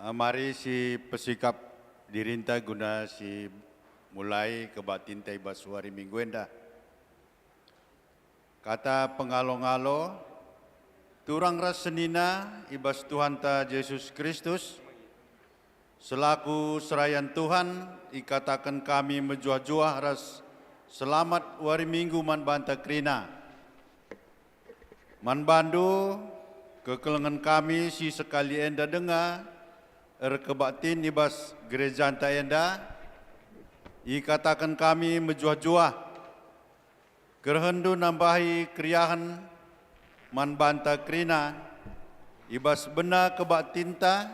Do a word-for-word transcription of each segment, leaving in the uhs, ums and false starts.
Mari si pesikap dirinta guna si mulai kebaktinta i bas wari Minggu enda. Kata pengalo-ngalo, turang ras senina i bas Tuhanta Jesus Kristus, selaku serayan Tuhan, ikataken kami mejuah-juah ras selamat wari Minggu man banta kerina. Man bandu, kekelengen kami si sekali enda denga erkebaktin i bas gerejanta enda, ikataken kami mejuah-juah. Kerehendu nambahi keriahen man banta kerina, i bas bena kebaktinta,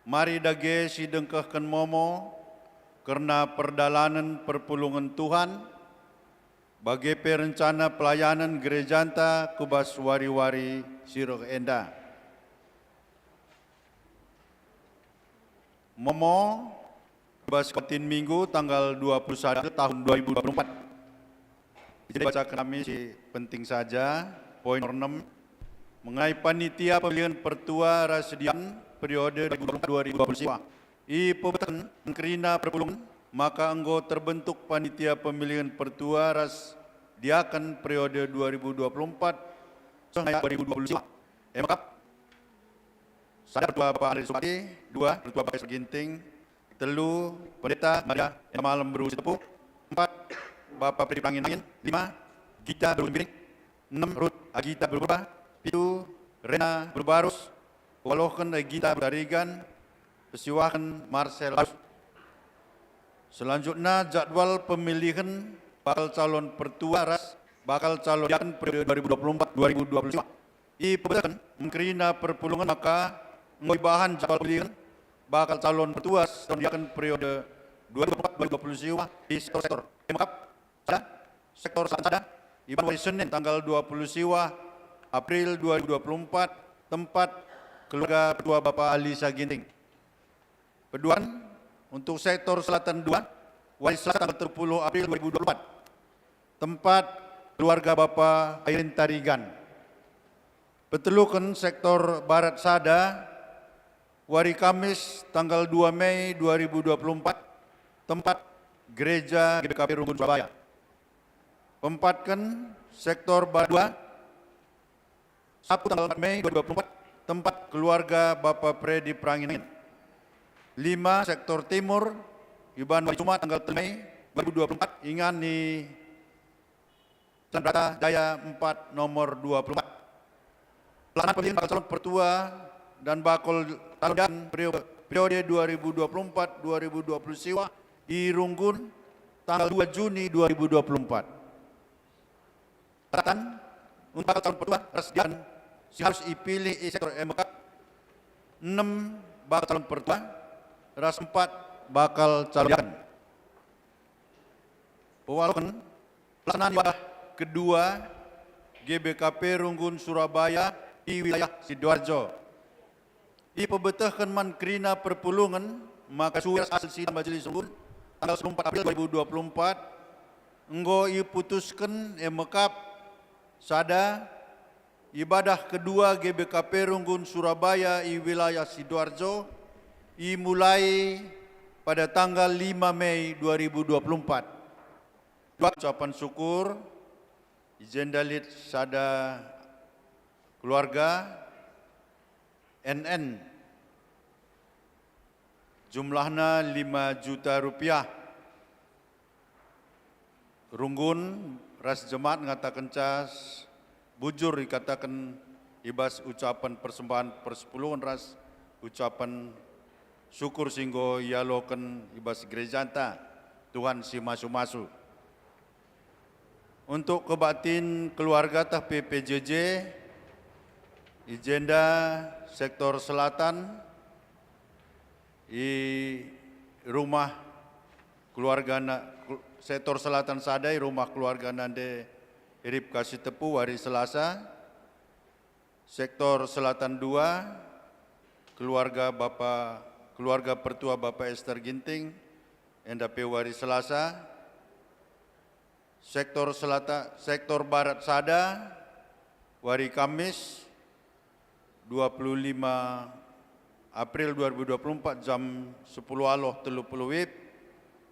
mari dage si dengkehken momo kerna perdalanen perpulungen Tuhan, bage pe rencana pelayanen gerejanta ku bas wari-wari si reh enda. Momo, bas Kebaktin Minggu tanggal dua puluh sada tahun dua ribu dua puluh empat. Jadi bacaken kami si penting saja, poin nomor enam, mengenai panitia pemilihan pertua ras diaken periode dua ribu dua puluh empat dua ribu dua puluh lima. Ipebetehken kerina perpulungen maka enggo terbentuk panitia pemilihan pertua ras diaken periode dua ribu dua puluh empat seh ngayak dua ribu dua puluh lima. E mekap, sada, Pertua Bapak Andri Supardi, dua, Pertua Bapak Ester Ginting, telu, Pendeta Maria Enda Malem Beru Sitepu, empat, Bapak Freddy Perangin-angin, lima, Gita Beru Sembiring, enam, Ruth Agita Beru Purba, pitu, Rena Beru Barus, waluhken Agita Beru Tarigan, pesiwahken Marcel Barus. Selanjutna, jadwal pemilihen bakal calon pertua ras bakal calon diaken periode dua ribu dua puluh empat dua ribu dua puluh lima. Ipebetehken man kerina perpulungen maka enggo ibahan jadwal pemilihen bakal calon pertua ras calon diaken periode dua ribu dua puluh empat dua ribu dua puluh lima di sektor-sektor. E mekap, sada, sektor Selatan sada, ibahan wari Senin tanggal dua puluh siwah April dua ribu dua puluh empat, tempat keluarga Pertua Bapa Alisa Ginting. Peduan, untuk sektor Selatan dua, wari Selasa tanggal tiga puluh April dua ribu dua puluh empat, tempat keluarga Bapa Airin Tarigan. Peteluken, sektor Barat sada, wari Kamis tanggal dua Mei dua ribu dua puluh empat, tempat Gereja G B K P Runggun Surabaya. Peempatken, sektor Barat dua, Sabtu tanggal empat Mei dua ribu dua puluh empat, tempat keluarga Bapa Freddy Perangin-angin. Lima, sektor Timur, ibahan wari Jumat tanggal telu Mei dua ribu dua puluh empat, ingan i Jalan Berata Jaya empat nomor dua puluh empat. Pelaksanaan pemilihan bakal calon pertua dan bakal calon diaken perio-, periode dua ribu dua puluh empat dua ribu dua puluh lima i Runggun tanggal dua Juni dua ribu dua puluh empat. Catatan, untuk bakal calon pertua ras diaken si harus ipilih i sektor e mekap, enem bakal calon pertua ras empat bakal calon diaken. Pewaluken, pelaksanaan ibadah kedua G B K P Runggun Surabaya i wilayah Sidoarjo. Ipebetehken man kerina perpulungen maka sue ras asel sidang Majelis Runggun tanggal sepuluh empat April dua ribu dua puluh empat enggo iputusken e mekap, sada, ibadah kedua G B K P Runggun Surabaya i wilayah Sidoarjo imulai pada tanggal lima Mei dua ribu dua puluh empat. Dua, ucapan syukur, i jenda lit sada keluarga, N N, jumlahna lima juta rupiah. Runggun ras jemaat ngatakenca s-, bujur ikataken i bas ucapen persembahen persepuluhen ras ucapen syukur si enggo ialoken i bas gerejanta. Tuhan si masu-masu. Untuk kebaktin keluarga tah P P J J, i jenda sektor selatan, i rumah keluarga na-, sektor selatan sada, i rumah keluarga Nande Ripka Sitepu, wari Selasa. Sektor Selatan dua, keluarga Bapa, keluarga Pertua Bapa Ester Ginting, enda pe wari Selasa. Sektor Selata-, Sektor Barat sada, wari Kamis, dua puluh lima April dua ribu dua puluh empat, jam sepuluh aloh telu puluh wib,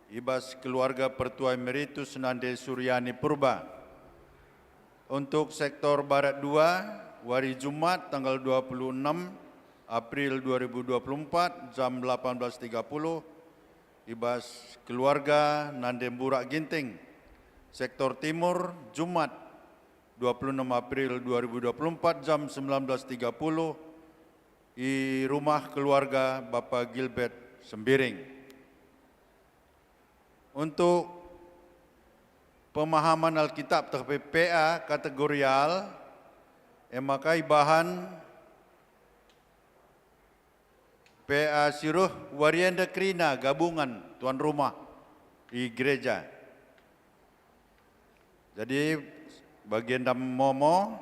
i bas keluarga Pertua Emeritus Nande Suryani Purba. Untuk sektor Barat dua, wari Jumat tanggal dua puluh enam April dua ribu dua puluh empat, jam delapan belas tiga puluh, i bas keluarga Nande Mburak Ginting. Sektor Timur, Jumat dua puluh enam April dua ribu dua puluh empat, jam sembilan belas tiga puluh, i rumah keluarga Bapa Gilbert Sembiring. Untuk pemahaman Alkitab tah P A kategorial, e maka ibahan P A si reh wari enda kerina gabungan tuan rumah i gereja. Jadi, bagi enda momo,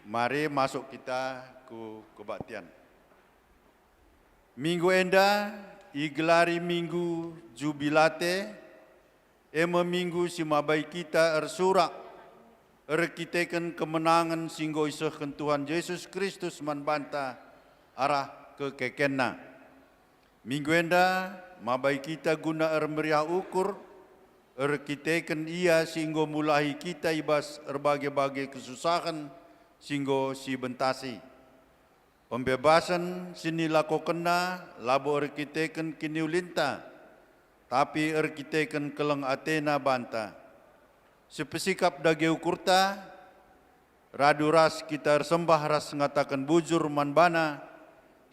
mari masuk kita ku kebaktian. Minggu enda igelari Minggu Jubilate, e me minggu si mabai kita ersurak erkiteken kemenangen si enggo isehken Tuhan Jesus Kristus man banta arah kekekenNa. Minggu enda mabai kita guna ermeriah ukur erkiteken Ia si enggo mulahi kita i bas erbage-bage kesusahen si enggo sibentasi. Pembebasen si nilakokenNa labo erkiteken kiniulinta, tapi erkiteken keleng ateNa banta. Sipesikap dage ukurta, radu ras kita ersembah ras ngataken bujur man baNa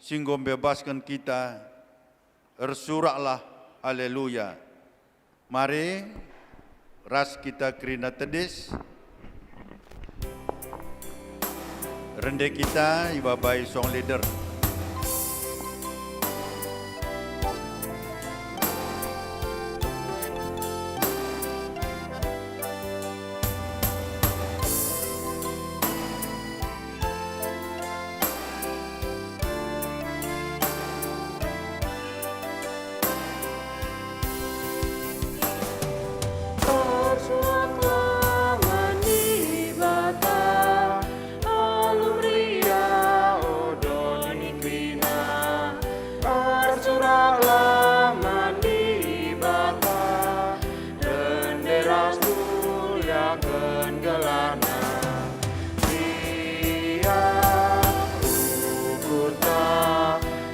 si enggo mbebasken kita. Ersuraklah, Haleluya! Mari, ras kita kerina tedis. Rende kita ibabai song leader. Ersuraklah man Dibata, alu meriah, o doni kerina. Ersuraklah man Dibata, rende ras muliaken gelarNa. Ia ukurta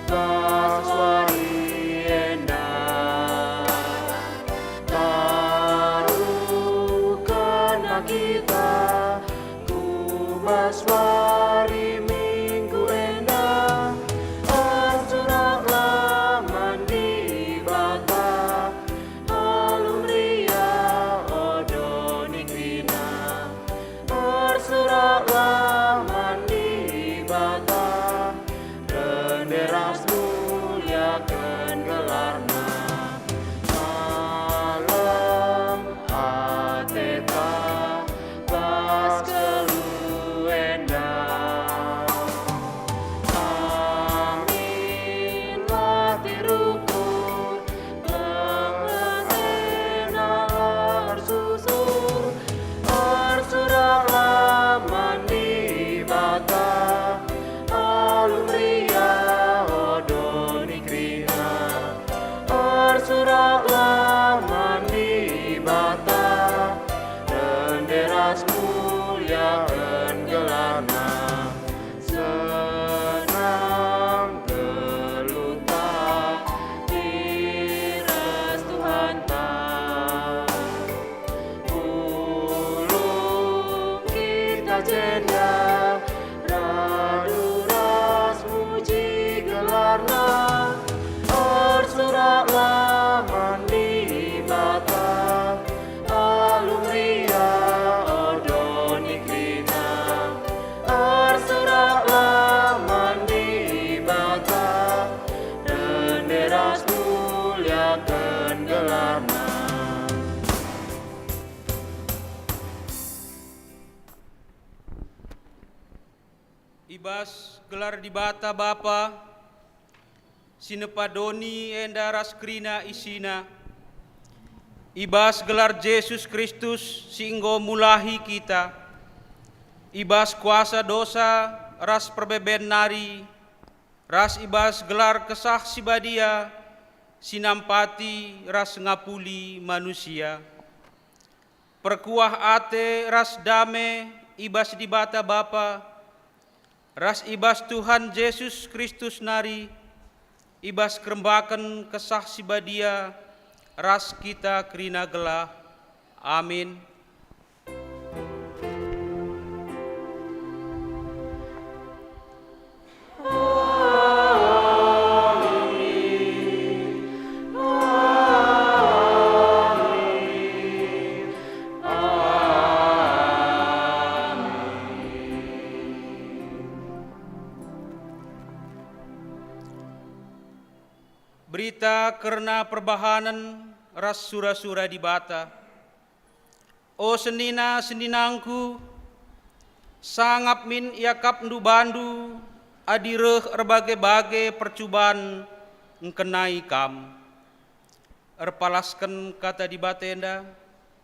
bas wari enda. Taruhkenna kita ku bas wari Minggu enda. Ersuraklah man Dibata, alu meriah, o doni kerina. Ersuraklah man Dibata, rende ras muliaken gelarNa. Malem ateta bas nggeluh enda. Amin, latih rukur, keleng atena ersusur. Ersuraklah man Dibata, alu meriah, o doni kerina. Ersuraklah man Dibata, rende ras muliaken gelarNa. Senang nggeluhta i ras Tuhanta. Ulung kita jenda radu ras muji gelarNa. Ersuraklah man Dibata, alu meriah, o doni kerina. Ersuraklah man Dibata, rende ras muliaken gelarNa. I bas gelar Dibata Bapa, si nepa doni enda ras kerina isina, i bas gelar Jesus Kristus si enggo mulahi kita, i bas kuasa dosa ras perbeben nari, ras i bas gelar Kesah Si Badia si nampati ras ngapuli manusia. Perkuah ate ras dame i bas Dibata Bapa, ras i bas Tuhan Jesus Kristus nari, i bas kerembaken Kesah Si Badia ras kita kerina gelah. Amin. Berita kerna perbahanen ras sura-sura Dibata. O senina-seninangku, sangap min iakapndu bandu adi reh erbage-bage percuban ngkenai kam. Erpalasken kata Dibata enda,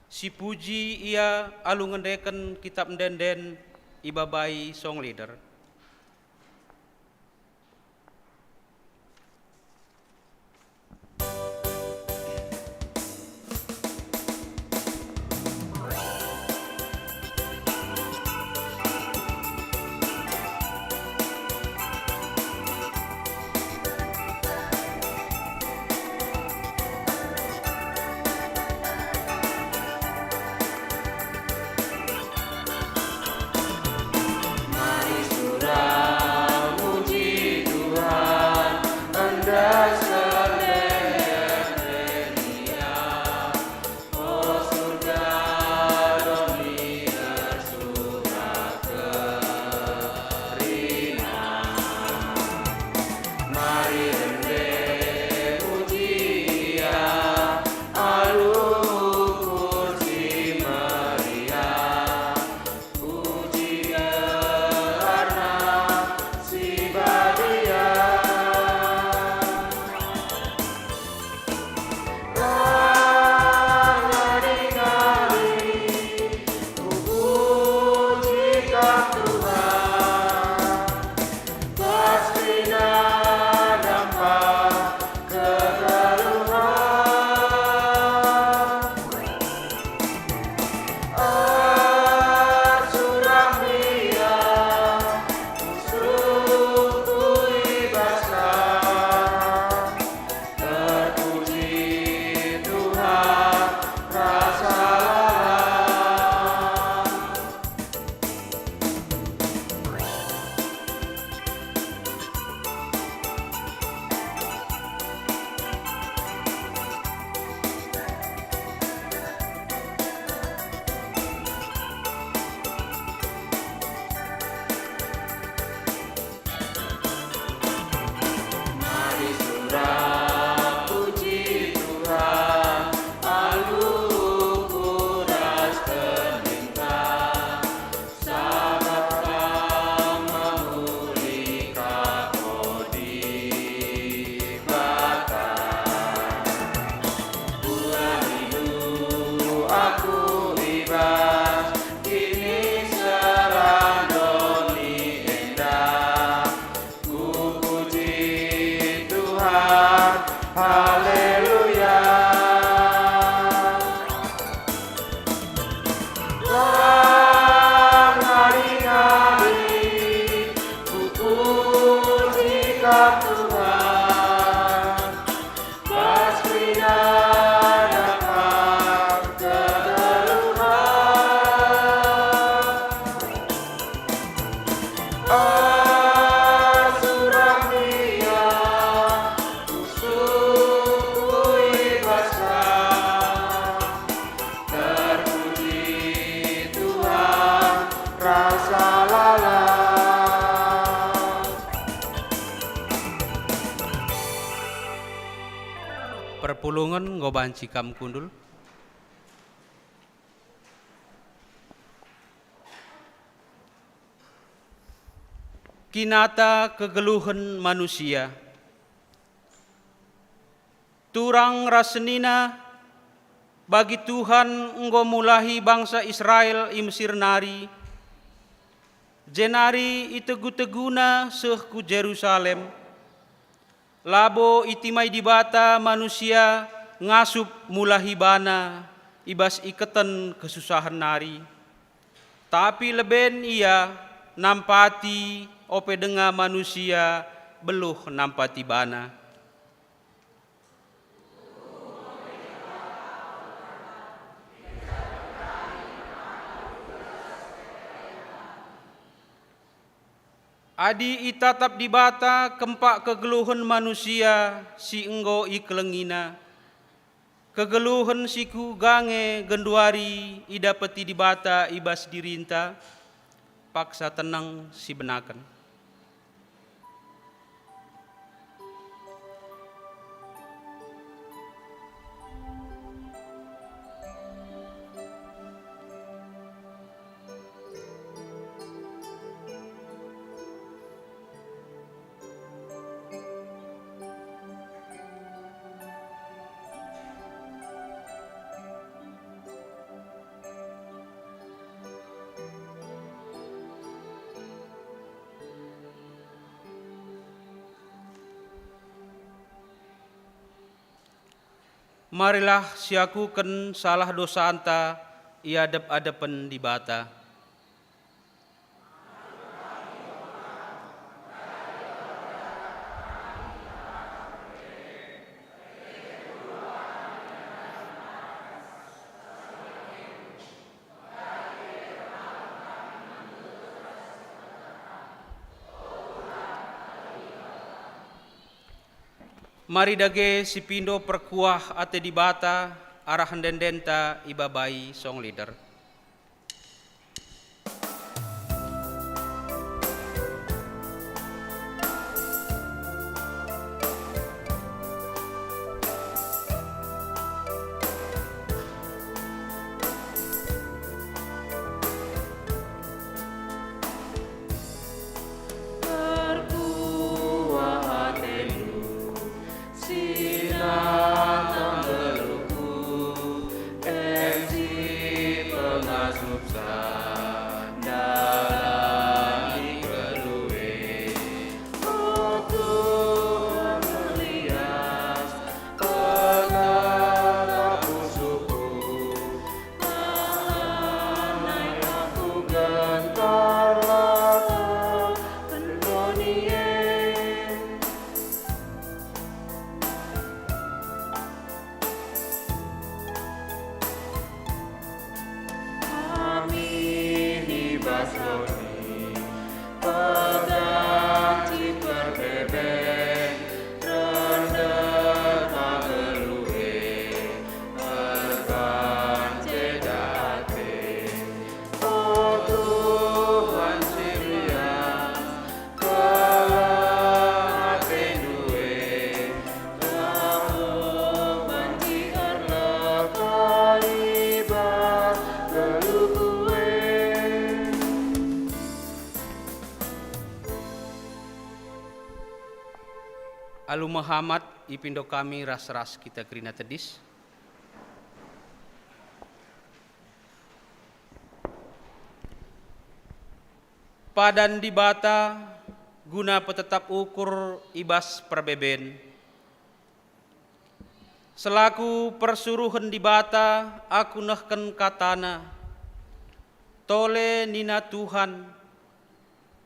sipuji ia alu ngendeken kitap ende-enden ibabai song leader. Terpuji Tuhan, rasalah. Mari surak puji Tuhan, alu ukur ras tendinta, sabap Kam mehuli ka, o Dibata. Pula rindu aku i bas kiniseran doni enda. Kupuji Tuhan, haleluya. Lang nari-nari kupuji Kam Tuhan, bas kerina dapat kegeluhen. Arsurang ia, usungku i bas Kam. Terpuji Tuhan, rasa lalap. Perpulungen enggo banci kam kundul. Kinata kegeluhen manusia. Turang ras senina, bagi Tuhan enggo mulahi bangsa Israel i Mesir nari, Jenari itegu-teguna seh ku Jerusalem. Labo itimai Dibata manusia ngasup mulahi bana i bas iketen kesusahen nari. Tapi leben ia nampati ope denga manusia beluh nampati bana. Adi itatap Dibata kempak kegeluhen manusia si enggo ikelengiNa, kegeluhen si kuga nge genduari idapeti Dibata i bas dirinta? Paksa teneng sibenaken. Marilah siakuken salah dosanta i adep-adepen Dibata. Mari dage sipindo perkuah ate Dibata arah ende-endenta ibabai song leader. Perkuah atendu, si nantang geluhku, e si pengasup sandalangi geluh e. O Tuhan melias, petegah pusuhku, lanai aku gentar laka pendoni e. Amin i bas doni, peganci perbeben, reh deka geluh e, erbahan ceda ate. O Tuhan si lias, Keleng atendu e, labo banci erleka i bas geluhku e. Alu mehamat ipindo kami ras-ras kita kerina tedis. Padan Dibata guna petetap ukur i bas perbeben. Selaku persuruhen Dibata aku nehken kataNa, "Tole," nina Tuhan,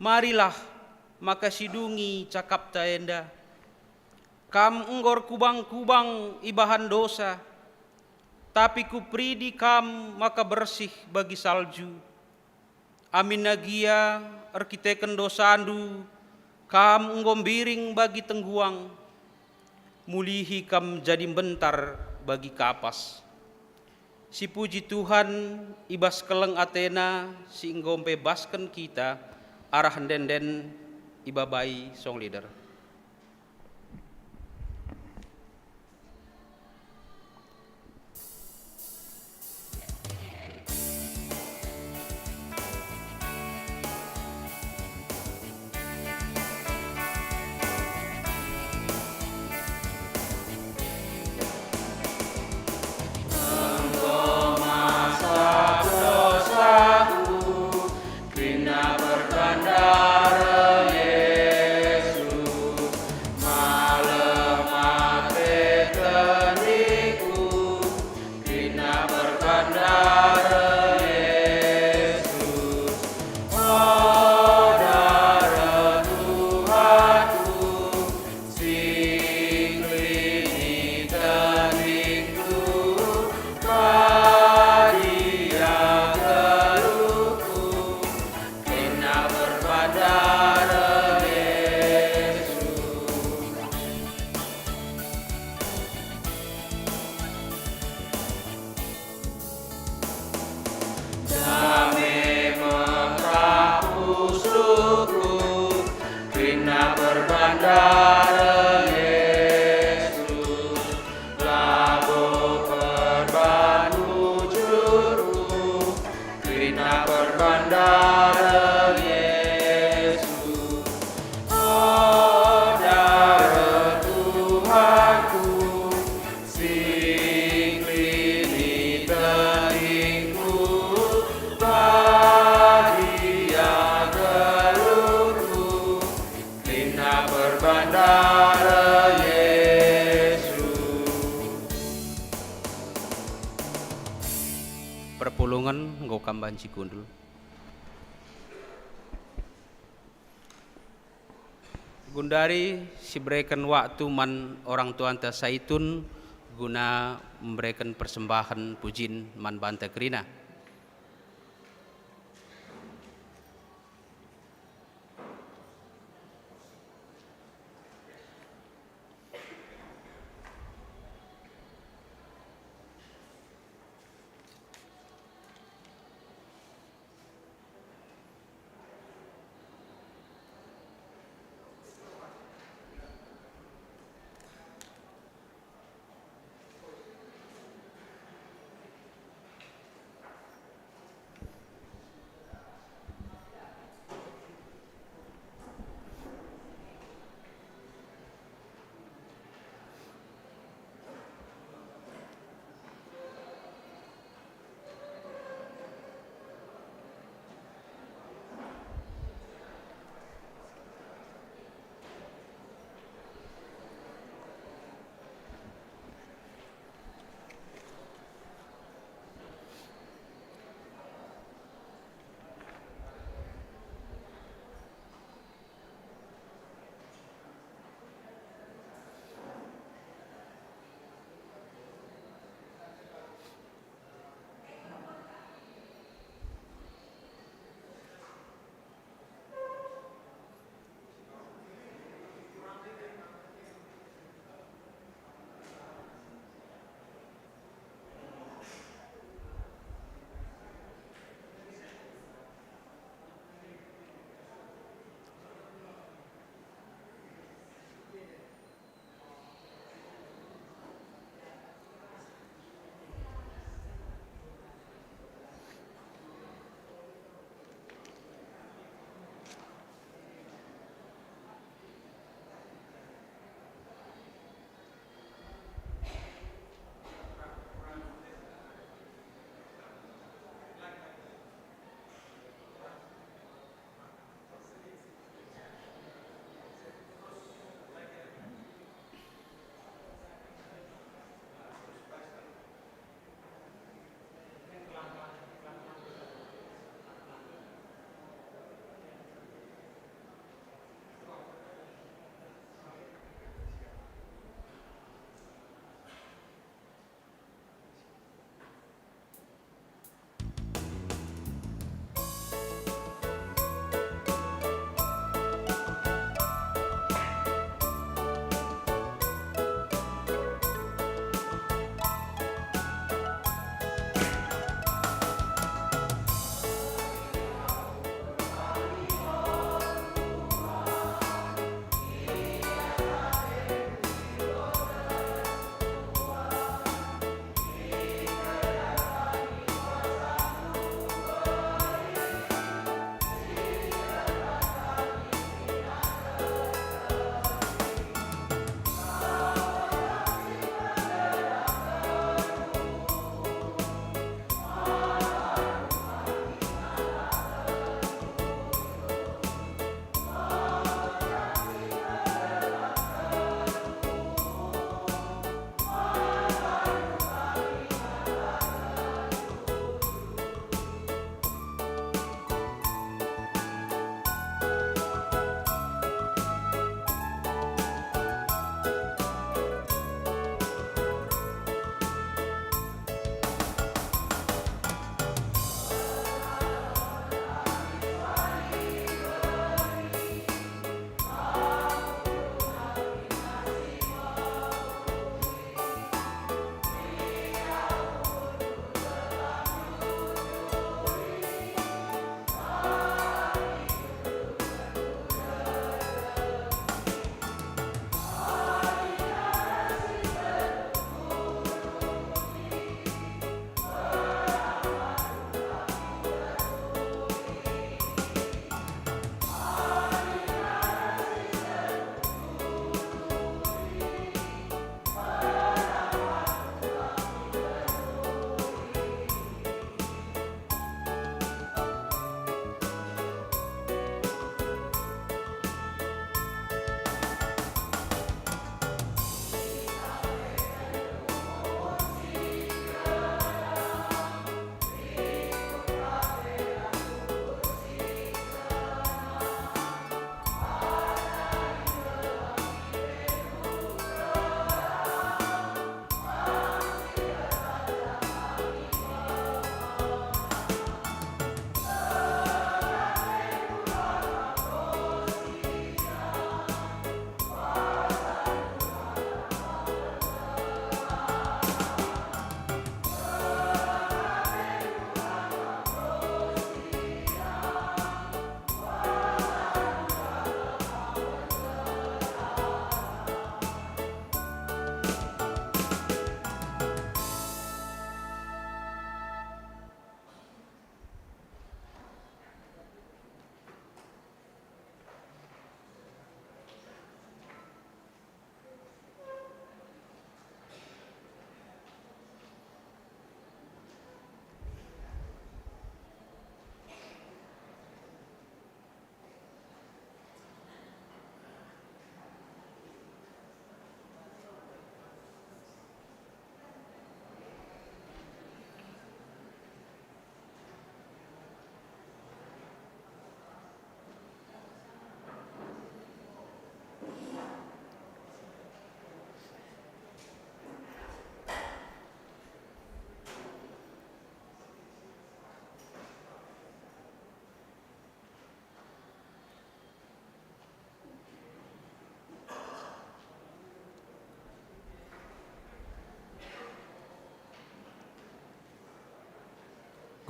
"marilah maka sidungi cakapta enda. Kam enggo erkubang-kubang ibahan dosa, tapi Kuperidi kam maka bersih bagi salju. Aminna gia, erkiteken dosandu, kam enggo mbiring bagi tengguang, mulihi kam jadi mbentar bagi kapas." Sipuji Tuhan i bas keleng ateNa si enggo mbebasken kita arah ende-enden ibabai song leader. Enggo masak dosaku, kerina perban sikundul. Gundari sibereken waktu man orang tuanta Saitun guna membereken persembahen pujin man banta kerina.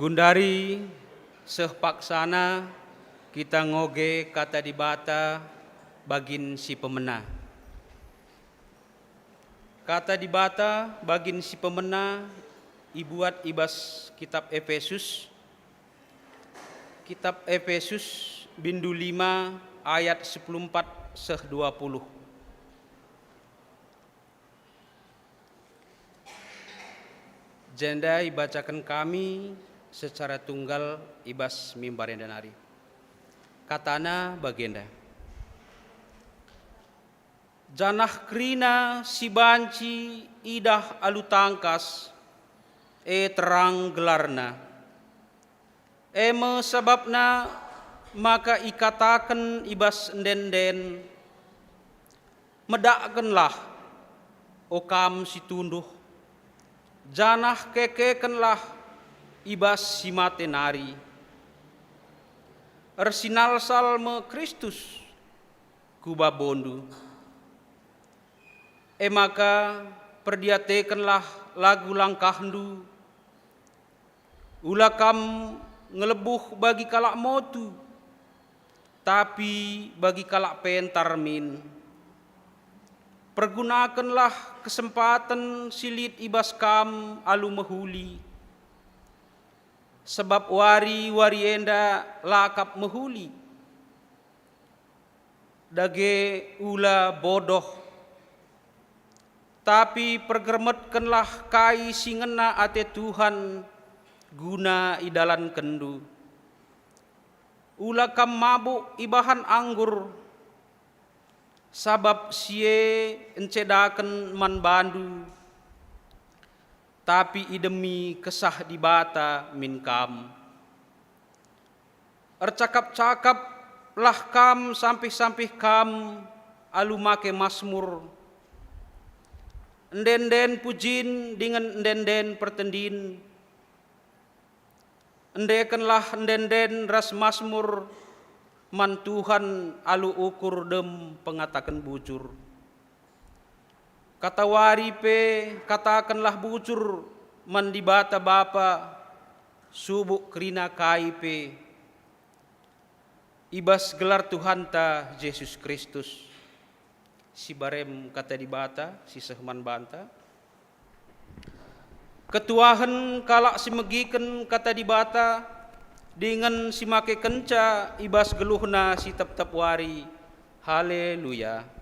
Gundari seh paksana kita ngoge Kata Dibata bagin si pemena. Kata Dibata bagin si pemena ibuat i bas kitab Epesus, kitab Epesus bindu lima ayat sepuluh empat seh dua puluh. Jenda ibacaken kami secara tunggal i bas mimbar enda nari. Katana bagenda, "Janah kerina si banci idah alu tangkas, e terang gelarna." E me sabapna maka ikataken i bas ende-enden, "Medakkenlah, o kam si tunduh, janah kekekenlah i bas si mate nari. Ersinalsal me Kristus ku babondu. E maka perdiatekenlah lagu langkahndu. Ula kam ngelebuh bagi kalak motu, tapi bagi kalak pentar min. Pergunakenlah kesempaten si lit i bas kam alu mehuli, sabap wari-wari enda la kap mehuli. Dage ula bodoh, tapi pergermetkenlah kai si ngena ate Tuhan guna idalankenndu. Ula kam mabuk ibahan anggur, sabap si e encedaken man bandu, tapi idemi Kesah Dibata min kam. Ercakap-cakaplah kam sampih-sampih kam alu make masmur. Ende-enden pujin dingen ende-enden pertendin. Endekenlah ende-enden ras masmur man Tuhan alu ukur dem pengataken bujur. Katawari pe katakenlah bujur man Dibata Bapa, subuk kerina kai pe, i bas gelar Tuhanta Jesus Kristus. Si barem Kata Dibata si seh man banta. Ketuahen kalak si megiken Kata Dibata dingen si makekenca i bas geluhna si tep-tep wari. Haleluya!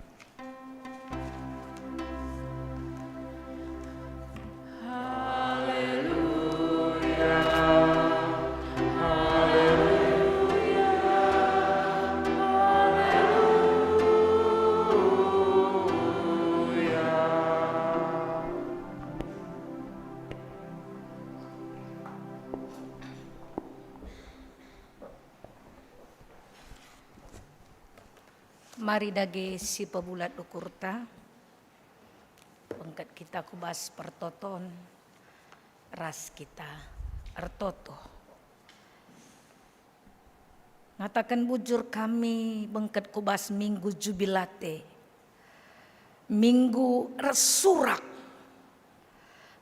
Mari dage sipebulat ukurta, bengket kita ku bas pertoton, ras kita ertoto. Ngataken bujur kami bengket ku bas Minggu Jubilate, Minggu ersurak,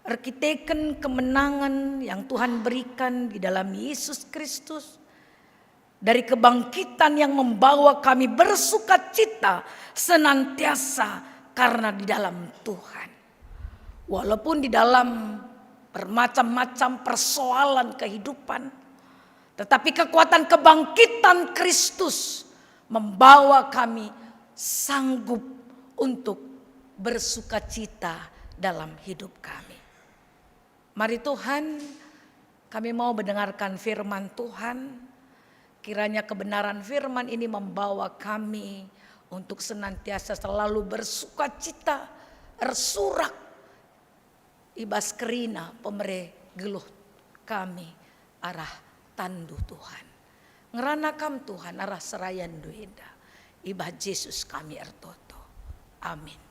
erkiteken kemenangan yang Tuhan berikan di dalam Yesus Kristus, dari kebangkitan yang membawa kami bersukacita senantiasa karena di dalam Tuhan. Walaupun di dalam bermacam-macam persoalan kehidupan, tetapi kekuatan kebangkitan Kristus membawa kami sanggup untuk bersukacita dalam hidup kami. Mari Tuhan, kami mau mendengarkan firman Tuhan. Kiranya kebenaran firman ini membawa kami untuk senantiasa selalu bersukacita, ersurak i bas kerina pemere geluh kami arah tanNdu Tuhan. Ngerana Kam Tuhan arah serayanNdu enda. I bas Jesus kami ertoto. Amin.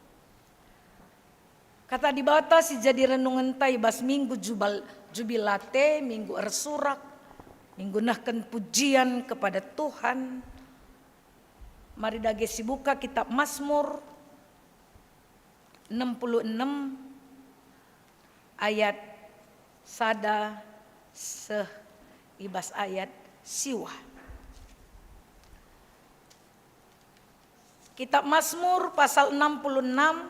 Kata Dibata si jadi renungenta i bas Minggu Jubal-, Jubilate, Minggu Ersurak, Minggu nehken pujian kepada Tuhan. Mari dage sibuka kitab Mazmur enem puluh enem ayat sada seh i bas ayat siwah. Kitab Mazmur pasal enam puluh enam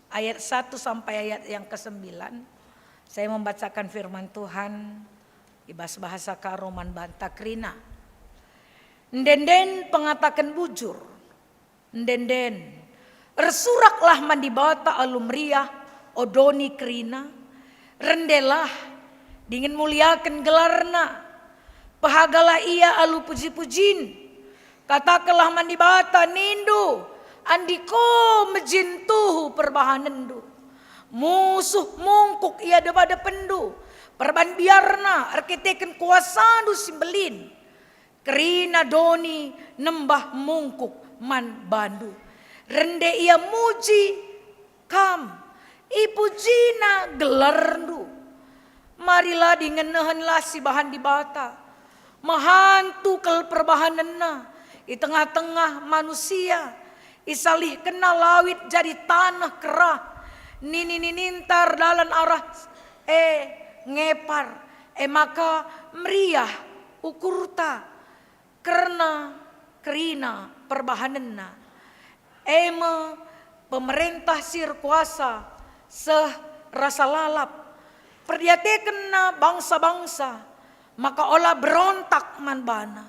ayat satu sampai ayat yang kesembilan. Saya membacakan firman Tuhan i bas bahasa Karo man banta kerina. Ende-enden pengataken bujur. Ende-enden, ersuraklah man Dibata alu meriah, o doni kerina. Rendelah dingen muliaken gelarNa. Pehagalah Ia alu puji-pujin. Katakenlah man Dibata, nindu, "Andiko mejin tuhu perbahanenNdu." Musuh mungkuk i adep-adepenndu, perban biarna erkiteken kuasaNdu si mbelin. Kerina doni nembah mungkuk man bandu. Rende ia muji Kam, ipujina gelarNdu. Marilah dingen nehenlah sibahan Dibata. Mehantu kal perbahanenNa i tengah-tengah manusia. IsalihkenNa lawit jadi taneh kerah. Nini-nininta erdalan arah e ngepar. E maka meriah ukurta kerna kerina perbahanenNa, e me pemerentah si erkuasa seh rasa lalap. PerdiatekenNa bangsa-bangsa, maka ola berontak man baNa.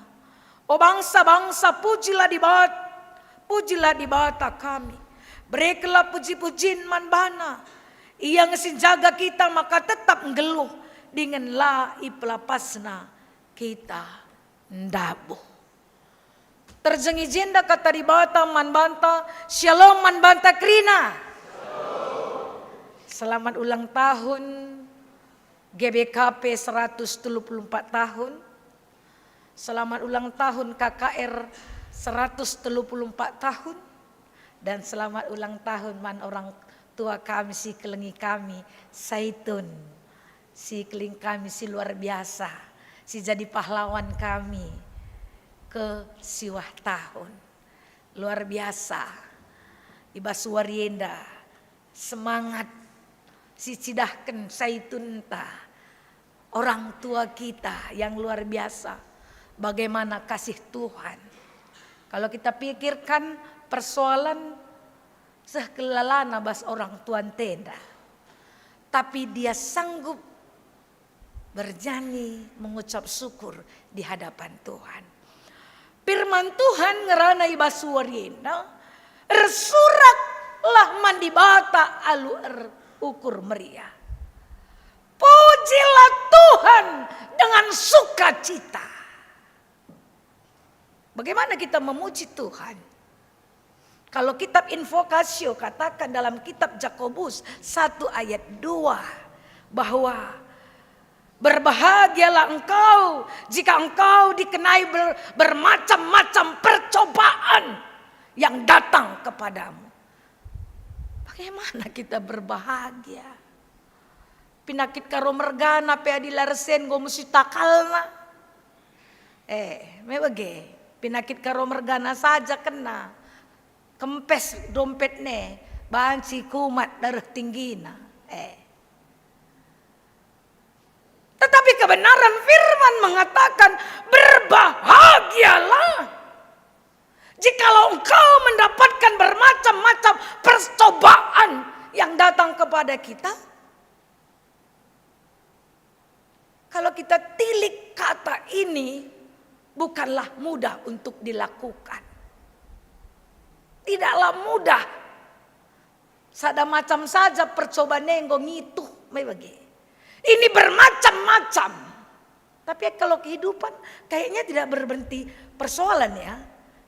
O bangsa-bangsa, pujilah Dibat-, pujilah Dibata kami. Berekenlah puji-pujin man baNa. Ia nge si njaga kita maka tetap nggeluh, dingen la ipelapasNa kita ndabuh. Terjeng i jenda kata Dibata man banta, Shalom man banta kerina. Selamat ulang tahun G B K P seratus telu puluh empat tahun. Selamat ulang tahun K K R seratus telu puluh empat tahun. Dan selamat ulang tahun man orang tua kami si kelengi kami, Saitun. Si kelengi kami si luar biasa, si jadi pahlawan kami ke siwah tahun. Luar biasa. I bas wari enda, semangat si cidahken Saitunta, orang tua kita yang luar biasa. Bagaimana kasih Tuhan. Kalau kita pikirkan persoalan seh kelalana bas orang tua ntenda. Tapi dia sanggup bernyanyi, mengucap syukur di hadapan Tuhan. Firman Tuhan ngerana i bas wari enda, "Ersuraklah man Dibata alu erukur meriah. Pujilah Tuhan dengan sukacita." Bagaimana kita memuji Tuhan? Kalau kitab Invocatio katakan dalam kitab Jakobus satu ayat dua bahwa, "Berbahagialah engkau jika engkau dikenai ber-, bermacam-macam percobaan yang datang kepadamu." Bagaimana kita berbahagia? Pinakit Karo mergana pe adi la ersen enggo musi takalna. Eh, me bage, pinakit Karo mergana saja kena. Kempes dompetna, banci kumat dareh tinggina. Eh. Tetapi kebenaran firman mengatakan, "Berbahagialah jikalau engkau mendapatkan bermacam-macam percobaan yang datang kepada kita." Kalau kita tilik kata ini, bukanlah mudah untuk dilakukan. Tidaklah mudah. Sada macam saja percobaan enggo ngitu, me bage. Ini bermacam-macam. Tapi kalau kehidupan kayaknya tidak berhenti persoalan ya.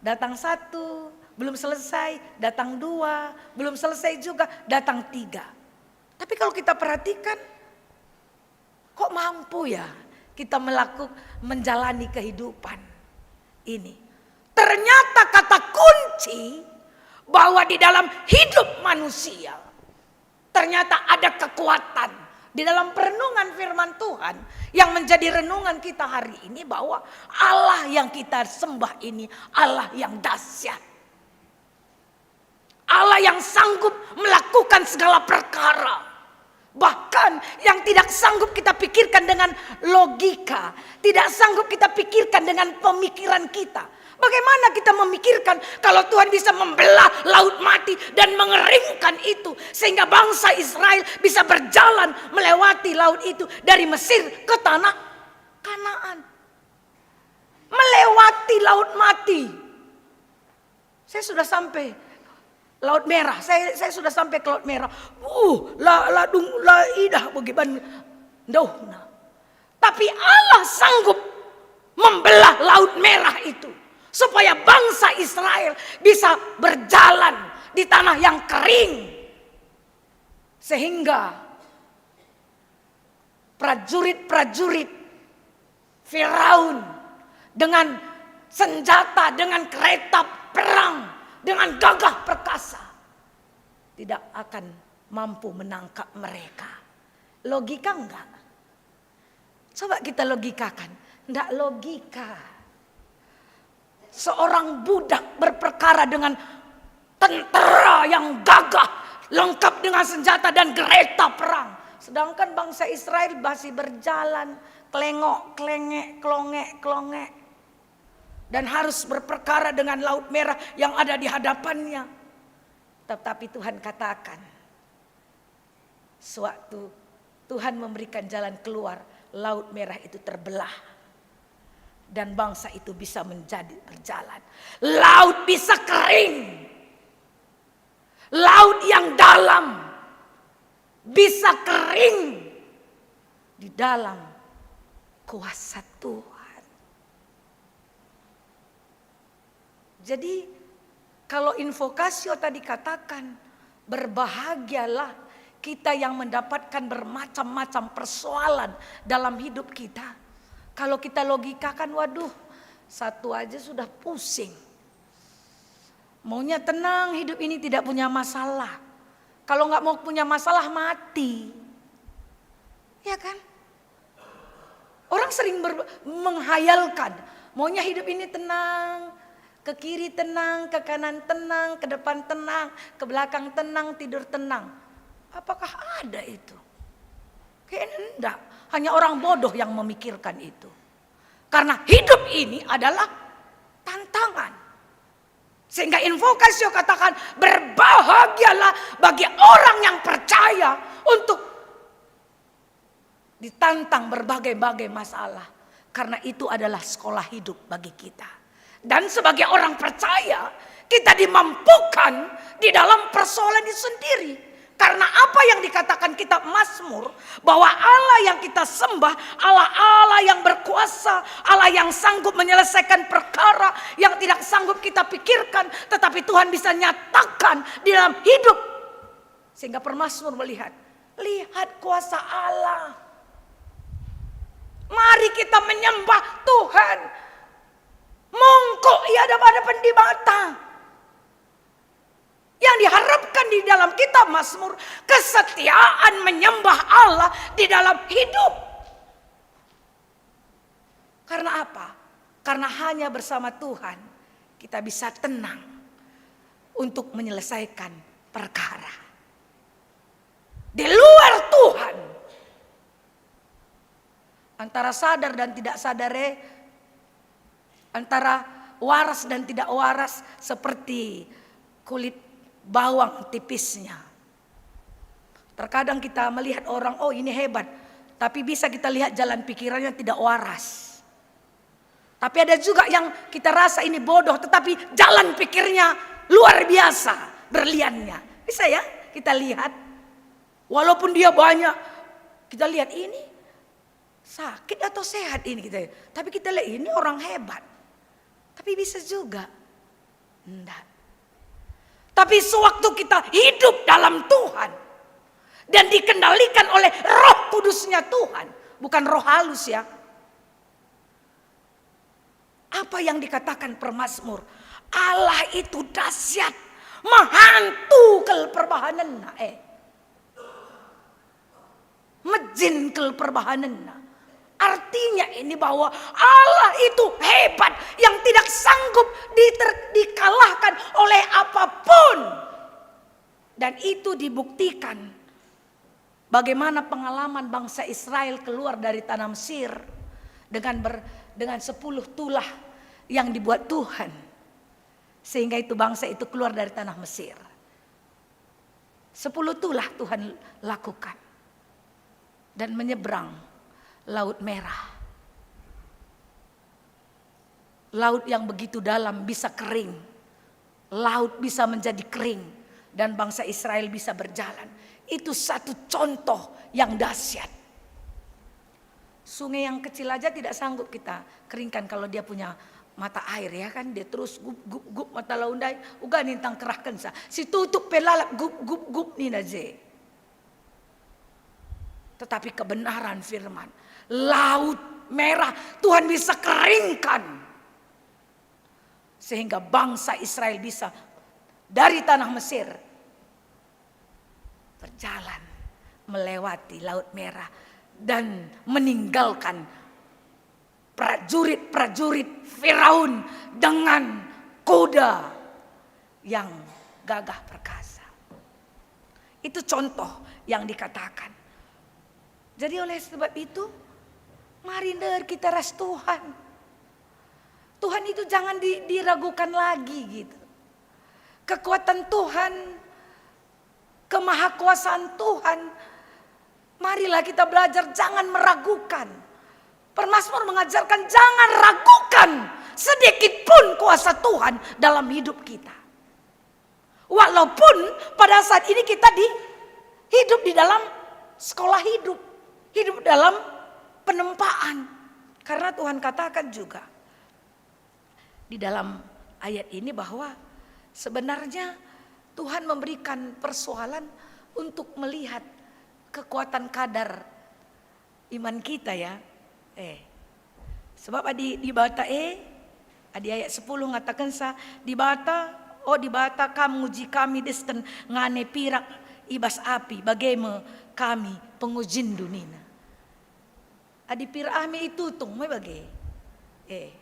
Datang satu, belum selesai, datang dua, belum selesai juga, datang tiga. Tapi kalau kita perhatikan, kok mampu ya kita melakukan, menjalani kehidupan ini? Ternyata kata kunci bahwa di dalam hidup manusia, ternyata ada kekuatan. Di dalam perenungan firman Tuhan yang menjadi renungan kita hari ini, bahwa Allah yang kita sembah ini Allah yang dahsyat. Allah yang sanggup melakukan segala perkara. Bahkan yang tidak sanggup kita pikirkan dengan logika, tidak sanggup kita pikirkan dengan pemikiran kita. Bagaimana kita memikirkan kalau Tuhan bisa membelah Laut Mati dan mengeringkan itu, sehingga bangsa Israel bisa berjalan melewati laut itu dari Mesir ke tanah Kanaan? Melewati Laut Mati. Saya sudah sampai Laut Merah, saya, saya sudah sampai ke Laut Merah. Uh, la, la dung, la idah bagi ban ndauhna. Tapi Allah sanggup membelah Laut Merah itu supaya bangsa Israel bisa berjalan di tanah yang kering. Sehingga prajurit-prajurit Firaun dengan senjata, dengan kereta perang, dengan gagah perkasa, tidak akan mampu menangkap mereka. Logika enggak? Coba kita logikakan. Enggak logika. Seorang budak berperkara dengan tentara yang gagah, lengkap dengan senjata dan kereta perang. Sedangkan bangsa Israel masih berjalan, kelengok, kelengek, kelongek, kelongek. Dan harus berperkara dengan Laut Merah yang ada di hadapannya. Tetapi Tuhan katakan, sewaktu Tuhan memberikan jalan keluar, Laut Merah itu terbelah. Dan bangsa itu bisa menjadi berjalan. Laut bisa kering. Laut yang dalam bisa kering di dalam kuasa Tuhan. Jadi, kalau invocatio tadi katakan, "Berbahagialah kita yang mendapatkan bermacam-macam persoalan dalam hidup kita." Kalau kita logikakan, waduh, satu aja sudah pusing. Maunya tenang, hidup ini tidak punya masalah. Kalau nggak mau punya masalah, mati. Ya kan? Orang sering ber-, menghayalkan, maunya hidup ini tenang, ke kiri tenang, ke kanan tenang, ke depan tenang, ke belakang tenang, tidur tenang. Apakah ada itu? Kayaknya enggak. Hanya orang bodoh yang memikirkan itu. Karena hidup ini adalah tantangan. Sehingga invokasio katakan, "Berbahagialah bagi orang yang percaya untuk ditantang berbagai-bagai masalah, karena itu adalah sekolah hidup bagi kita." Dan sebagai orang percaya, kita dimampukan di dalam persoalan itu sendiri. Karena apa yang dikatakan kitab Mazmur, bahwa Allah yang kita sembah, Allah, Allah yang berkuasa, Allah yang sanggup menyelesaikan perkara yang tidak sanggup kita pikirkan, tetapi Tuhan bisa nyatakan di dalam hidup. Sehingga pemazmur melihat, "Lihat kuasa Allah. Mari kita menyembah Tuhan. Mongkok i hadapan-hadapan Dibata." Yang diharapkan di dalam kitab Mazmur, kesetiaan menyembah Allah di dalam hidup. Karena apa? Karena hanya bersama Tuhan kita bisa tenang untuk menyelesaikan perkara. Di luar Tuhan, antara sadar dan tidak sadar, eh, antara waras dan tidak waras, seperti kulit bawang tipisnya. Terkadang kita melihat orang, "Oh, ini hebat," tapi bisa kita lihat jalan pikirannya tidak waras. Tapi ada juga yang kita rasa ini bodoh, tetapi jalan pikirnya luar biasa berliannya. Bisa ya kita lihat, walaupun dia banyak, kita lihat ini sakit atau sehat ini kita. Tapi kita lihat ini orang hebat. Tapi bisa juga. Enggak. Tapi sewaktu kita hidup dalam Tuhan dan dikendalikan oleh Roh Kudusnya Tuhan, bukan roh halus ya. Apa yang dikatakan pemazmur? Allah itu dahsyat, mehantu kal perbahanenna, eh. Mejin kal perbahanenna. Artinya ini bahwa Allah itu hebat yang tidak sanggup diter-, dikalahkan oleh apapun. Dan itu dibuktikan Bagaimana pengalaman bangsa Israel keluar dari tanah Mesir dengan ber-, dengan sepuluh tulah yang dibuat Tuhan, sehingga itu bangsa itu keluar dari tanah Mesir. Sepuluh tulah Tuhan lakukan dan menyeberang Laut Merah. Laut yang begitu dalam bisa kering. Laut bisa menjadi kering dan bangsa Israel bisa berjalan. Itu satu contoh yang dahsyat. Sungai yang kecil aja tidak sanggup kita keringkan kalau dia punya mata air, ya kan, dia terus gup, gup, gup mata laut ndai, uga nintang kerahkensa. Si tutuk pe lalap gup, gup, gup nina je. Tetapi kebenaran firman, Laut Merah Tuhan bisa keringkan. Sehingga bangsa Israel bisa dari tanah Mesir berjalan melewati Laut Merah dan meninggalkan prajurit-prajurit Firaun dengan kuda yang gagah perkasa. Itu contoh yang dikatakan. Jadi oleh sebab itu, mari ndeher kita ras Tuhan. Tuhan itu jangan di-, diragukan lagi gitu. Kekuatan Tuhan, kemahakuasaan Tuhan, marilah kita belajar jangan meragukan. Permasmur mengajarkan jangan ragukan sedikit pun kuasa Tuhan dalam hidup kita. Walaupun pada saat ini kita di, hidup di dalam sekolah hidup, hidup dalam penempaan. Karena Tuhan katakan juga di dalam ayat ini bahwa sebenarnya Tuhan memberikan persoalan untuk melihat kekuatan kadar iman kita, ya. Eh. Sebab adi Dibata e, adi ayat sepuluh ngatakensa, "Dibata, o Dibata, Kam nguji kami desken ngane pirak i bas api, bage me kami pengujinNdu," nina. Adi pirak ah me itutung me bage. Eh.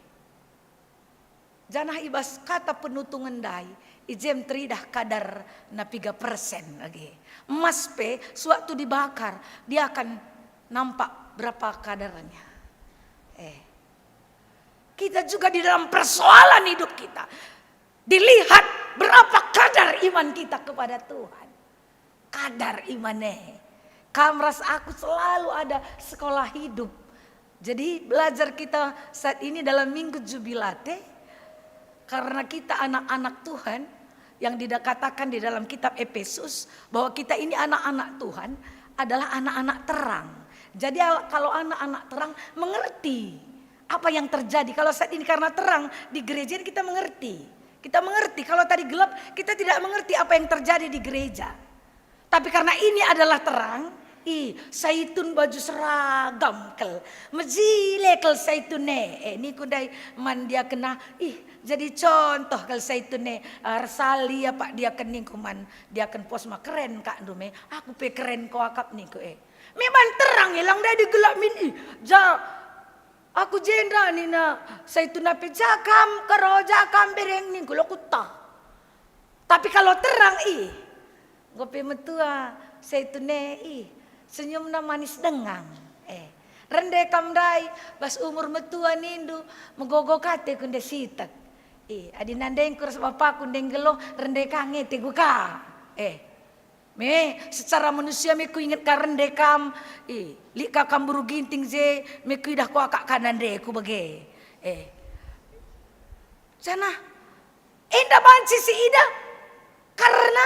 Janah i bas kata penutungen ndai, i jem teridah kadarna piga persen age. Emas pe sewaktu dibakar, dia akan nampak berapa kadarnya. Eh. Kita juga di dalam persoalan hidup kita, dilihat berapa kadar iman kita kepada Tuhan. Kadar iman e. Kam ras aku selalu ada sekolah hidup. Jadi belajar kita saat ini dalam Minggu Jubilate, karena kita anak-anak Tuhan, yang dikatakan di dalam kitab Efesus bahwa kita ini anak-anak Tuhan, adalah anak-anak terang. Jadi al-, kalau anak-anak terang mengerti apa yang terjadi. Kalau saat ini karena terang di gereja ini kita mengerti. Kita mengerti kalau tadi gelap, kita tidak mengerti apa yang terjadi di gereja. Tapi karena ini adalah terang, ih, Saitun baju seragam kal. Mejile kal Saitun e. Eh, niku ndai man diaken ah, ih, jadi contoh kal Saitun e. Ah, ersali apa diaken ningku man diaken Posma, keren kak ndu me. Aku pe keren ko akap ningku e. Memang terang ilang ndai digelap min, ih, ja, aku jenda nina Saitun e pe, ja kam karo, ja kam bereng ningku lo kutah. Tapi kalau terang, ih, enggo pe metua Saitun e, ih, senyumna manis dengang. Eh, rende kam ndai, bas umur metua nindu, megogo ka ateku ndai sitek. Ih, adi nandengku ras bapaku ndai nggeluh, rende ka nge ateku ka. Eh, me, secara manusia me kuinget ka rende kam, ih, lit ka kam beru Ginting je, me kuidah ko akap ka nandeku bage. Eh, janah enda banci siidah karena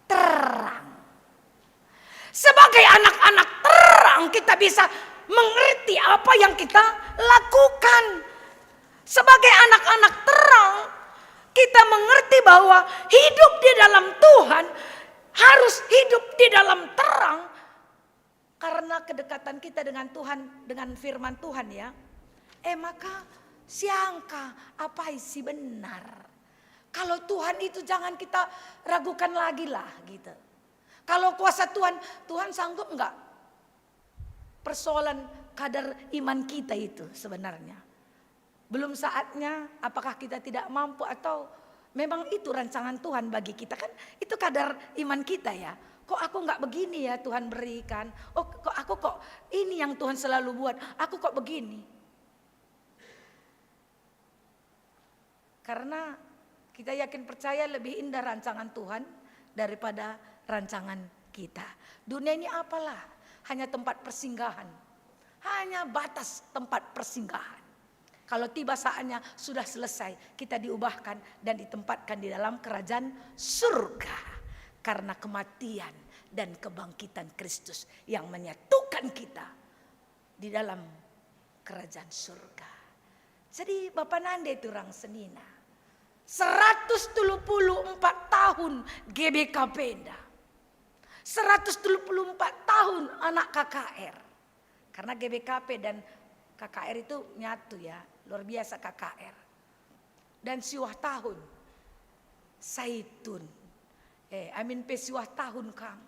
terang. Sebagai anak-anak terang, kita bisa mengerti apa yang kita lakukan. Sebagai anak-anak terang, kita mengerti bahwa hidup di dalam Tuhan harus hidup di dalam terang. Karena kedekatan kita dengan Tuhan, dengan firman Tuhan, ya. Eh, maka siangka apai si benar. Kalau Tuhan itu jangan kita ragukan lagi lah, gitu. Kalau kuasa Tuhan, Tuhan sanggup nggak persoalan kadar iman kita itu sebenarnya? Belum saatnya, apakah kita tidak mampu atau memang itu rancangan Tuhan bagi kita? Kan itu kadar iman kita, ya. Kok aku nggak begini ya Tuhan berikan? Oh, kok aku kok ini yang Tuhan selalu buat? Aku kok begini? Karena kita yakin percaya lebih indah rancangan Tuhan daripada rancangan kita. Dunia ini apalah? Hanya tempat persinggahan. Hanya batas tempat persinggahan. Kalau tiba saatnya sudah selesai, kita diubahkan dan ditempatkan di dalam kerajaan surga. Karena kematian dan kebangkitan Kristus yang menyatukan kita di dalam kerajaan surga. Jadi Bapa nande turang senina, seratus telu puluh empat tahun G B K P enda, seratus telu puluh empat tahun anak K K R. Karena G B K P dan K K R itu nyatu ya, luar biasa K K R. Dan siwah tahun Saitun. Eh, amin pe siwah tahun kam.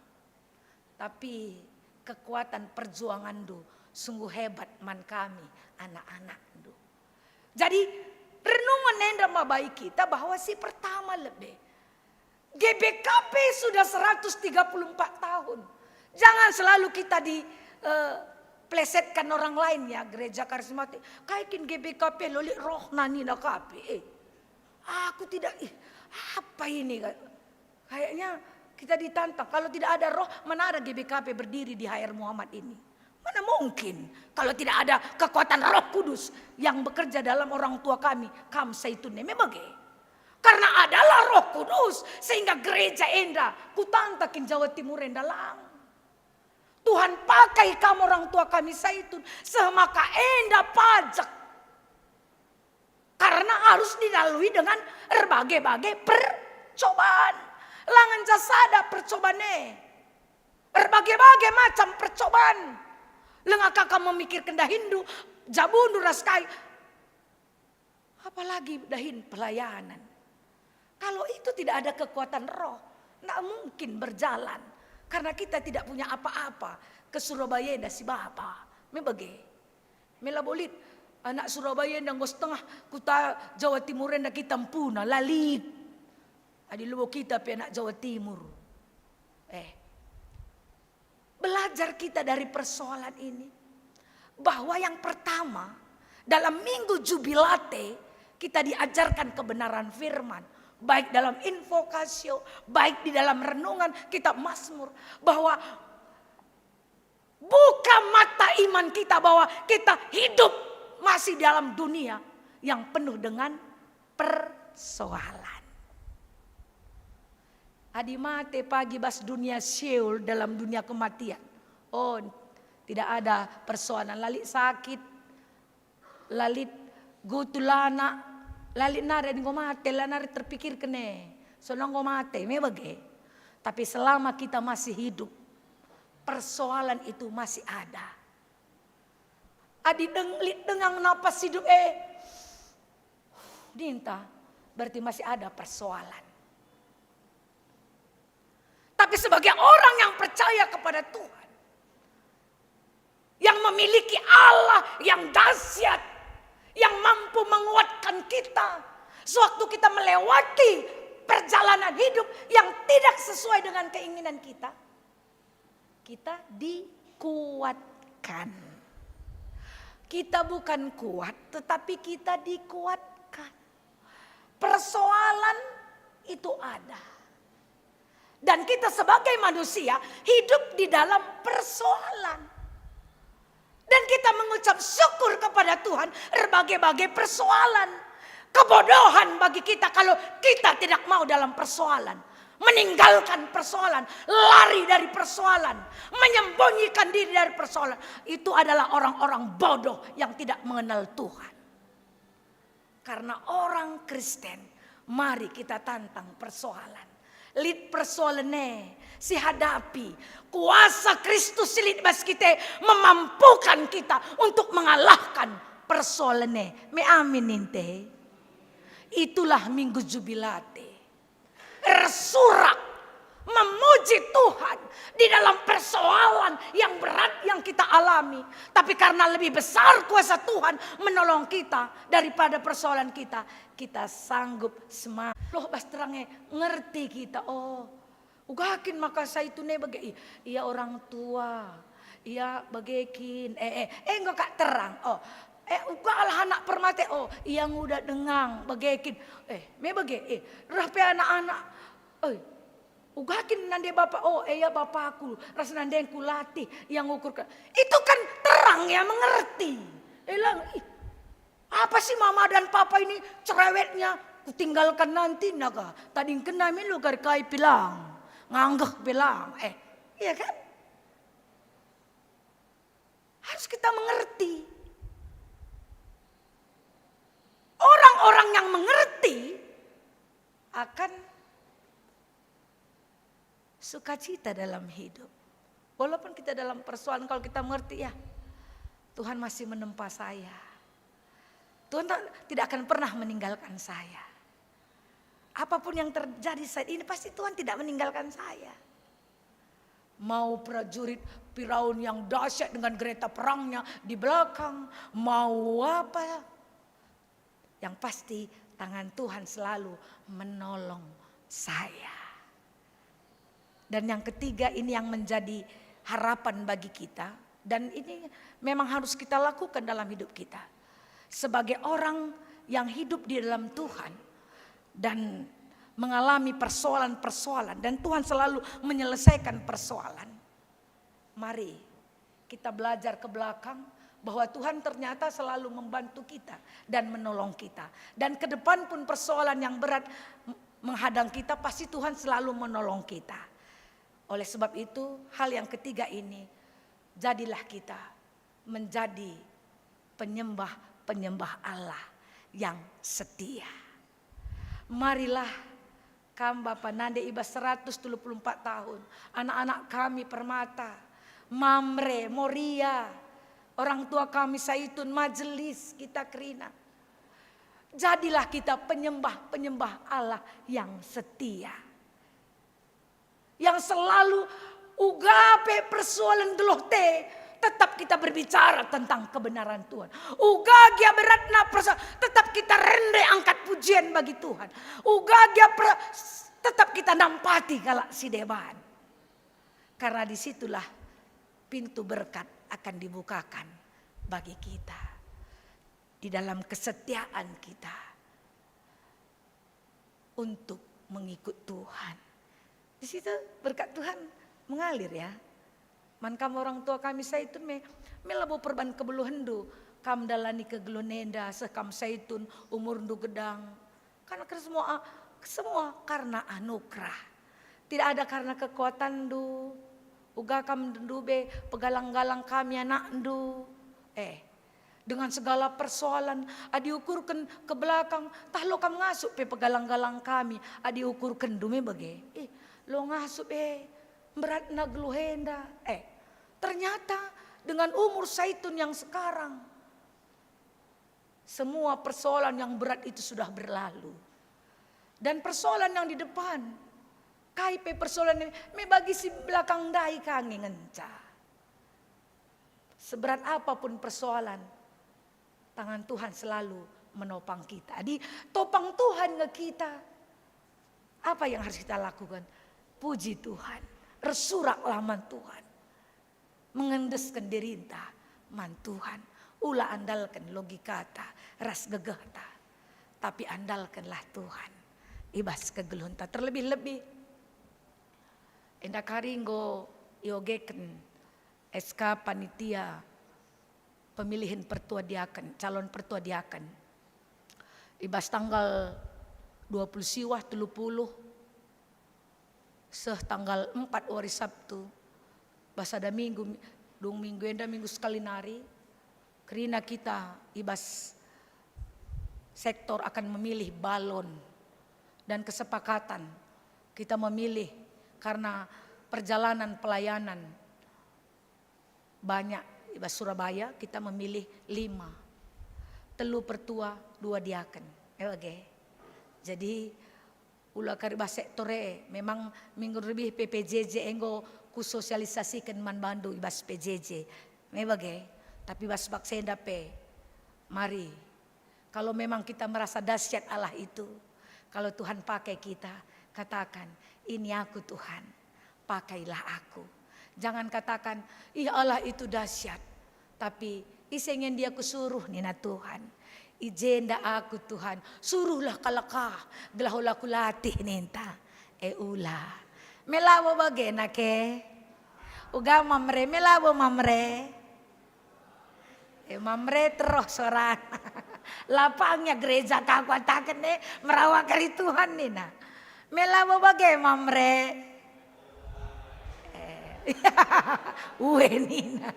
Tapi kekuatan perjuanganndu sungguh hebat man kami, anak-anakndu. Jadi, renungen enda mabai kita bahwa si pertama lebe. G B K P sudah seratus tiga puluh empat tahun. Jangan selalu kita di, eh, plesetkan orang lain ya, gereja karismatik. Kai kin G B K P lolik roh nani na K P. Eh, aku tidak, ih, apa ini? Kayaknya kita ditantang. Kalau tidak ada roh, mana ada G B K P berdiri di H R Muhammad ini? Mana mungkin kalau tidak ada kekuatan Roh Kudus yang bekerja dalam orang tua kami, kam Saitun neme bage? Karena adalah Roh Kudus, sehingga gereja enda kutanta kin Jawa Timur enda lang. Tuhan pakai kam orang tua kami Saitun, seh maka enda pajek. Karena harus dilalui dengan erbage-bage percobaan. Langen ja sada percobaan e. Erbage-bage macam percobaan. Langa ka kam memikirken dahinndu, jabundu ras kai. Apalagi dahin pelayanan. Kalau itu tidak ada kekuatan roh, ndak mungkin berjalan. Karena kita tidak punya apa-apa. Ke Surabaya enda si bapa. Me bage. Me labo lit anak Surabaya enda enggo setengah kuta Jawa Timur enda kita mpuna, la lit. Adi labo kita pe anak Jawa Timur. Eh, belajar kita dari persoalan ini. Bahwa yang pertama, dalam Minggu Jubilate, kita diajarkan kebenaran firman. Baik dalam invokasio, baik di dalam renungan kitab Mazmur. Bahwa buka mata iman kita bahwa kita hidup masih dalam dunia yang penuh dengan persoalan. Adi mate pagi bas dunia Sheol, dalam dunia kematian. Oh, tidak ada persoalan, la lit sakit, la lit gutul anak, la lit nari adi enggo mate, la nari terpikirken e. Soalnya enggo mate, me bage. Tapi selama kita masih hidup, persoalan itu masih ada. Adi deng, lit dengang napas hidup e, ninta, berarti masih ada persoalan. Tapi sebagai orang yang percaya kepada Tuhan, yang memiliki Allah yang dahsyat, yang mampu menguatkan kita, sewaktu kita melewati perjalanan hidup yang tidak sesuai dengan keinginan kita, kita dikuatkan. Kita bukan kuat, tetapi kita dikuatkan. Persoalan itu ada. Dan kita sebagai manusia hidup di dalam persoalan. Dan kita mengucap syukur kepada Tuhan erbage-bage persoalan. Kebodohan bagi kita kalau kita tidak mau dalam persoalan. Meninggalkan persoalan, lari dari persoalan, menyembunyikan diri dari persoalan. Itu adalah orang-orang bodoh yang tidak mengenal Tuhan. Karena orang Kristen, mari kita tantang persoalan. Lit persoalan e, sihadapi. Kuasa Kristus si lit bas kita memampukan kita untuk mengalahkan persoalan e. Me amin ninte. Itulah Minggu Jubilate. Ersurak, memuji Tuhan di dalam persoalan yang berat yang kita alami. Tapi karena lebih besar kuasa Tuhan menolong kita daripada persoalan kita, kita sanggup semangat. Loh, bas terang e ngerti kita, oh, Uga kin maka Saitun e bage, i-, ia orang tua, ia bage kin, eh, eh, eh, enggo kak terang, oh. Eh, ugalah anak permate, oh, ia nguda dengang, bage kin. Eh, me bage, eh, reh pe anak-anak, eh, uga kin nande bapa, oh, eh, ia bapaku, ras nandengku latih, ia ngukurken. Itu kan terang, ia mengerti. Eh, lang, ih, apa sih mama dan papa ini cerewetnya? Kutinggalkan nanti naga. Tadingkenna milu gari kai pilang. Nganggeh pilang. Eh, iya kan? Harus kita mengerti. Orang-orang yang mengerti akan sukacita dalam hidup. Walaupun kita dalam persoalan, kalau kita mengerti, ya, Tuhan masih menempa saya. Tuhan tak, tidak akan pernah meninggalkan saya. Apapun yang terjadi saat ini, pasti Tuhan tidak meninggalkan saya. Mau prajurit Firaun yang dahsyat dengan kereta perangnya di belakang, mau apa, yang pasti tangan Tuhan selalu menolong saya. Dan yang ketiga, ini yang menjadi harapan bagi kita, dan ini memang harus kita lakukan dalam hidup kita. Sebagai orang yang hidup di dalam Tuhan dan mengalami persoalan-persoalan, dan Tuhan selalu menyelesaikan persoalan. Mari kita belajar ke belakang bahwa Tuhan ternyata selalu membantu kita dan menolong kita. Dan ke depan pun persoalan yang berat menghadang kita, pasti Tuhan selalu menolong kita. Oleh sebab itu, hal yang ketiga ini, jadilah kita menjadi penyembah-penyembah Allah yang setia. Marilah kam bapa nande i bas seratus telu puluh empat tahun, anak-anak kami permata, Mamre, Moria, orang tua kami Saitun, majelis kita kerina. Jadilah kita penyembah-penyembah Allah yang setia. Yang selalu uga pe persoalan geluh te, tetap kita berbicara tentang kebenaran Tuhan. Uga gia beratna persoalan, tetap kita rende angkat pujian bagi Tuhan. Uga gia per-, tetap kita nampati kalak si deban. Karena disitulah pintu berkat akan dibukakan bagi kita. Di dalam kesetiaan kita untuk mengikut Tuhan. Di situ berkat Tuhan mengalir, ya. Man kam orang tua kami Saitun me, me labo perban kebeluhenndu kam dalani kegeluhen enda, seh kam Saitun, umurndu gedang. Karena ke semua, semua karena anugerah. Tidak ada karena kekuatanndu. Uga kam ndube pegalang-galang kami anakndu. Eh, dengan segala persoalan, adi ukurken ke belakang, tah lo kam ngasup pe pegalang-galang kami, adi ukurkenndu me bage. Ih, lo ngasup, eh, beratna geluh enda. Eh, ternyata dengan umur Saitun yang sekarang, semua persoalan yang berat itu sudah berlalu. Dan persoalan yang di depan, kai pe persoalan ini, me bagi si belakang ndai ka nge ngenca. Seberat apapun persoalan, tangan Tuhan selalu menopang kita. Adi topang Tuhan nge kita, apa yang harus kita lakukan? Puji Tuhan, ersuraklah man Tuhan, mengendesken dirinta man Tuhan. Ula andalken logikata ras gegehta, tapi andalkenlah Tuhan i bas kegeluhenta. Terlebih-lebih, enda kari enggo iogeken S K panitia pemilihan pertua diaken, calon pertua diaken. I bas tanggal dua puluh siwah, telu puluh, seh tanggal empat wari Sabtu, bas sada minggu, dung minggu enda minggu sekali nari, kerina kita i bas sektor akan memilih balon dan kesepakatan kita memilih karena perjalanan pelayanan banyak. I bas Surabaya kita memilih lima, telu pertua, dua diaken. Eh, bage. Jadi, ula kari bas sektor e, memang minggu lebih P P J J enggo kusosialisasiken man bandu i bas P J J. Me bage, tapi bas bak si enda pe, mari. Kalau memang kita merasa dahsyat Allah itu, kalau Tuhan pakai kita, Katakan, "Ini aku, Tuhan, pakailah aku." Jangan katakan, "Ih, Allah itu dahsyat." Tapi, "Ise nge ndia kusuruh," nina Tuhan. "I jenda aku, Tuhan, suruhlah kalak ka, gelah ola kulatih," ninta. E ula. Me labo bagena ke? Uga Mamre, me labo Mamre? E, Mamre terus sorana. Lapangnya gereja ka kuataken e, merawa kari Tuhan nina. Me labo bage Mamre. E, ue nina.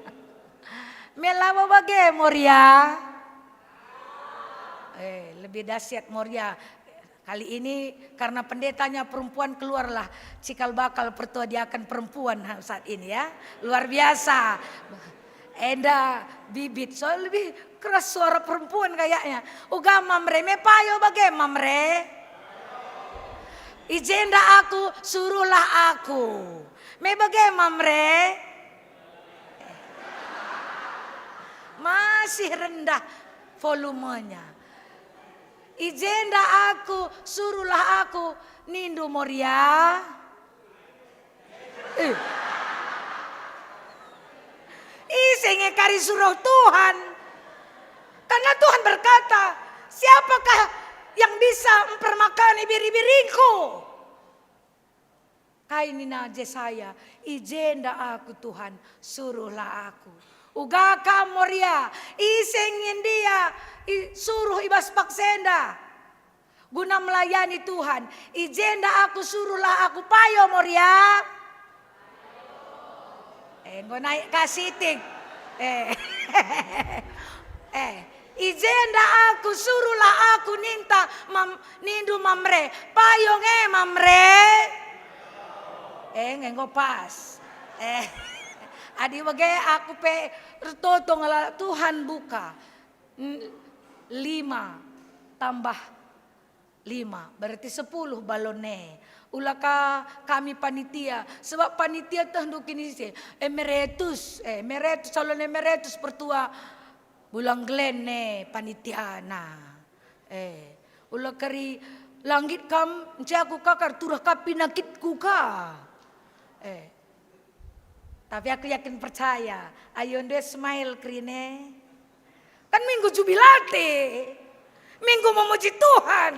Me labo bage Moria. E, lebih dahsyat Moria. Kali ini karena pendetanya perempuan, keluarlah cikal bakal pertua diaken perempuan saat ini ya. Luar biasa. Enda bibit, soal lebih keras suara perempuan kayaknya. Uga Mamre, me payo bage Mamre. I jenda aku, suruhlah aku. Me bage Mamre. Masih rendah volumenya. I jenda aku, suruhlah aku, nindu Moria. Eh. Ise nge kari suruh Tuhan? Karena Tuhan berkata, "Siapakah yang bisa mempermakani biri-biringku?" Kai nina Jesaya, "I jenda aku, Tuhan, suruhlah aku." Uga kam Moria, ise nge ndia i-, suruh i bas paksa enda guna melayani Tuhan. "I jenda aku, suruhlah aku." Payo Moria. Eh, enggo naik ka sitik. Eh. Eh, "I jenda aku, suruhlah aku," ninta Mam-, nindu Mamre. Payo nge Mamre. Eh, nge enggo pas. Eh, adi bage aku pe ertoto ngala Tuhan buka. N-, lima tambah lima, berarti sepuluh balon e. Ula ka kami panitia, sebab panitia teh ndu kin ise, emeritus, eh, emeritus, calon emeritus pertua Bulanggen e panitiana. Eh, ula kari langgit kam, nce aku kakar turah ka pinakitku ka. Eh, Tapi aku yakin percaya, ayo ndu Ismail kerina. Kan minggu jubilate. Minggu memuji Tuhan.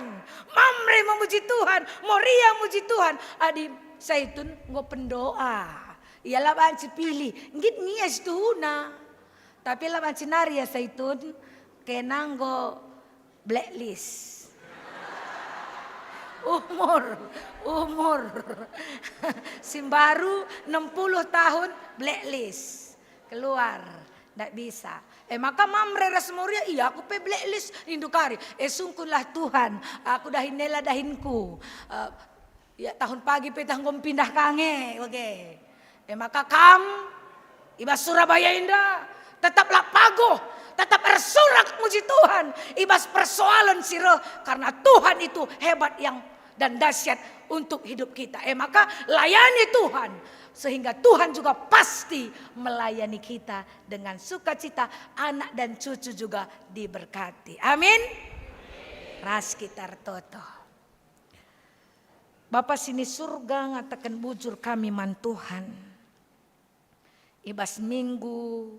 Mamre memuji Tuhan. Moria muji Tuhan. Adi Saitun enggo pendoa. Ia la banci pilih. Nggit nge ia situhuna. Tapi la banci nari ia Saitun. Kena enggo blacklist. Umur, umur. Si mbaru enam puluh tahun blacklist. Keluar, ndak bisa. Eh, maka Mamre ras Moria, "Iya, aku pe blacklist," nindu kari. Eh, sungkunlah Tuhan, aku dahin ela dahinku. Eh, Ya, tahun pagi pe tah enggo mpindah ka nge, bage. E maka kam, i bas Surabaya enda, tetaplah paguh, tetap ersurak muji Tuhan i bas persoalan si reh, karena Tuhan itu hebat yang, dan dahsyat untuk hidup kita. E maka, layani Tuhan, sehingga Tuhan juga pasti melayani kita dengan sukacita, anak dan cucu juga diberkati. Amin. Ras kita ertoto. Bapa si ni Surga, ngataken bujur kami man Tuhan. I bas minggu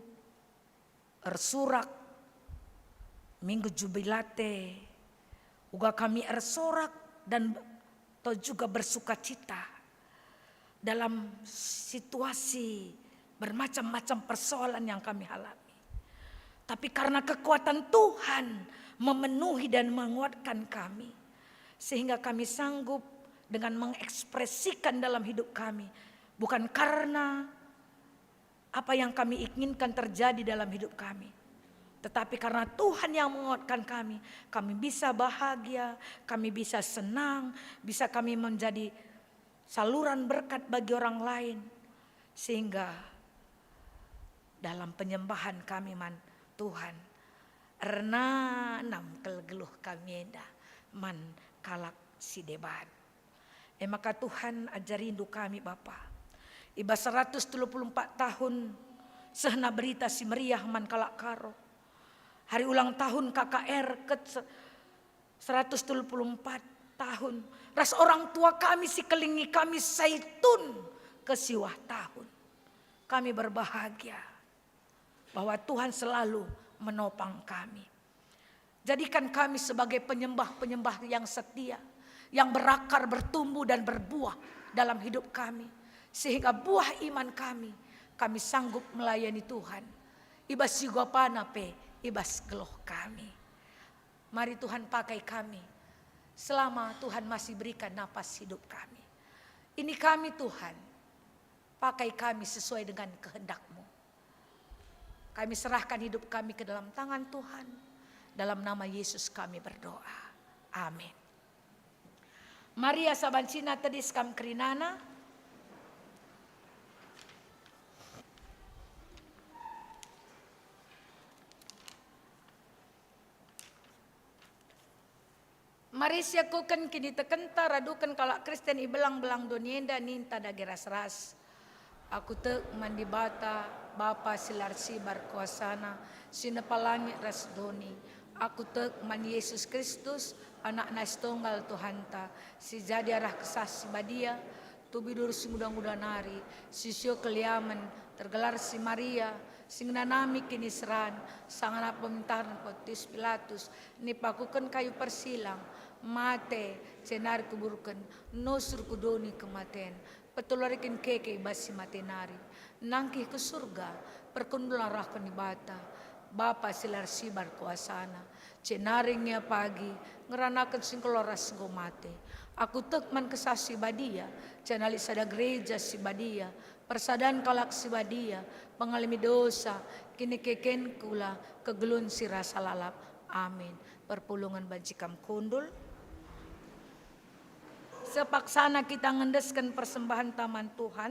ersurak, minggu Jubilate, uga kami ersorak dan tau juga bersukacita dalam situasi bermacam-macam persoalan yang kami alami. Tapi karena kekuatan Tuhan memenuhi dan menguatkan kami, sehingga kami sanggup dengan mengekspresikan dalam hidup kami, bukan karena apa yang kami inginkan terjadi dalam hidup kami, tetapi karena Tuhan yang menguatkan kami, kami bisa bahagia, kami bisa senang, bisa kami menjadi saluran berkat bagi orang lain, sehingga dalam penyembahan kami man Tuhan, ernanam kal geluh kami enda man kalak si deban. E maka Tuhan, ajarindu kami, Bapa. I bas seratus telu puluh empat tahun sehna Berita Si Meriah man kalak Karo, hari ulang tahun K K R ke se-, seratus telu puluh empat tahun, ras orang tua kami si kelengi kami saitun kesiwah tahun. Kami berbahagia bahwa Tuhan selalu menopang kami. Jadikan kami sebagai penyembah-penyembah yang setia, yang berakar, bertumbuh, dan berbuah dalam hidup kami, sehingga buah iman kami, kami sanggup melayani Tuhan i bas si gopana pe i bas geluh kami. Mari Tuhan pakai kami selama Tuhan masih berikan napas hidup kami. Ini kami, Tuhan, pakai kami sesuai dengan kehendak-Mu. Kami serahkan hidup kami ke dalam tangan Tuhan. Dalam nama Yesus kami berdoa. Amin. Maria sabancina tedis kam kerinana. Mari siakuken kinitekenta raduken kalak Kristen i belang-belang doni enda ninta dage ras-ras. Aku tek man Dibata, Bapa si la ersibar kuasana, si nepa langit ras doni. Aku tek man Yesus Kristus, Anakna si tonggal Tuhanta, si jadi arah Kesah Si Badia, tubi durus nguda-nguda nari, si sio keliamen, tergelar si Maria, si ngenanami kiniseran, sangana pemerintahen Pontius Pilatus, nipakuken kayu persilang, mate, jenari kuburken, nusur ku doni kematen, peteluari kin keke i bas si mate nari, nangkih ku Surga, perkundul arahken Dibata, Bapa si la ersibar kuasana, jenari ngia pagi, ngeranaken si ngkelor ras si enggo mate. Aku tek man Kesah Si Badia, janah lit sada gereja si badia, persadan kalak si badia, pengalemi dosa, kinikeken kula, kegeluhen si rasa lalap. Amin. Perpulungen banci kam kundul. Sepaksana kita ngendesken persembahen taman Tuhan.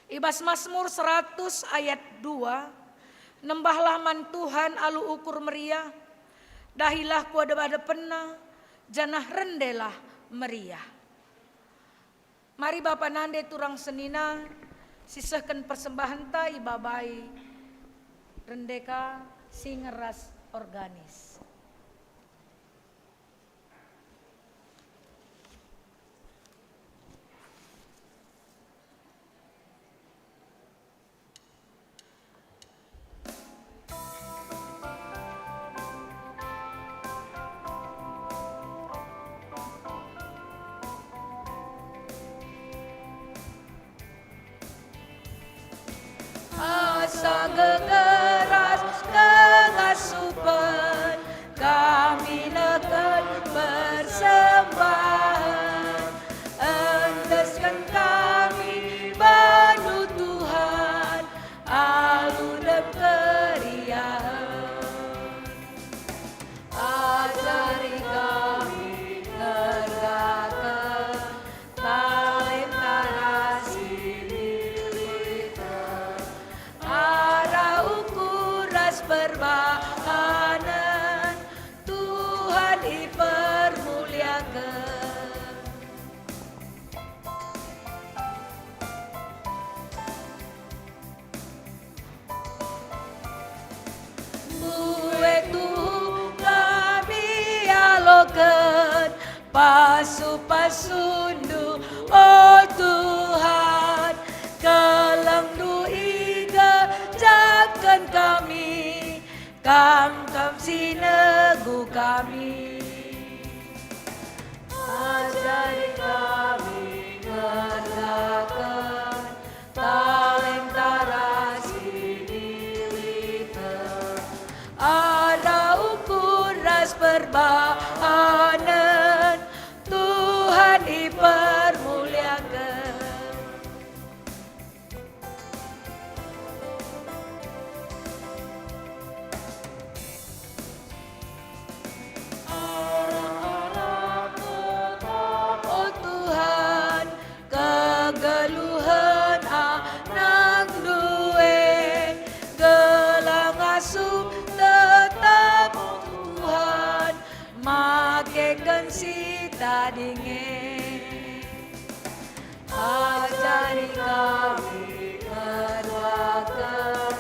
I bas Masmur seratus ayat dua, "Nembahlah man Tuhan alu ukur meriah, dahilah ku adep-adepenNa, janah rendelah meriah." Mari bapa nande turang senina, sisehken persembahenta ibabai rende ka singer ras organis. Asa gegeras kengasupen kami neken persembahen, endesken kami bandu Tuhan, alu dem keriahen. Ajari kami ngergaken talenta ras kiniliten, arah ukur ras perbahanen Tuhan ipermuliaken. Mbue tuhu kami aloken pasu-pasuNdu, o Tuhan, kelengNdu igejakken kami, Kam, Kam si negu kami. Ajari kami ngergaken talenta ras kiniliten, arah ukur ras perbahanen Tuhan ipermuliaken. O Tuhan, kegeluhen anakNdu e, gelah ngasup tetap, o Tuhan, makeken si tading e. Ajari kami ngergaken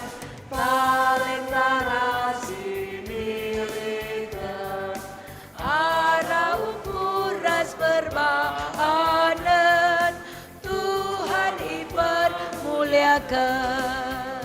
talenta ras kiniliten, arah ukur ras per Akan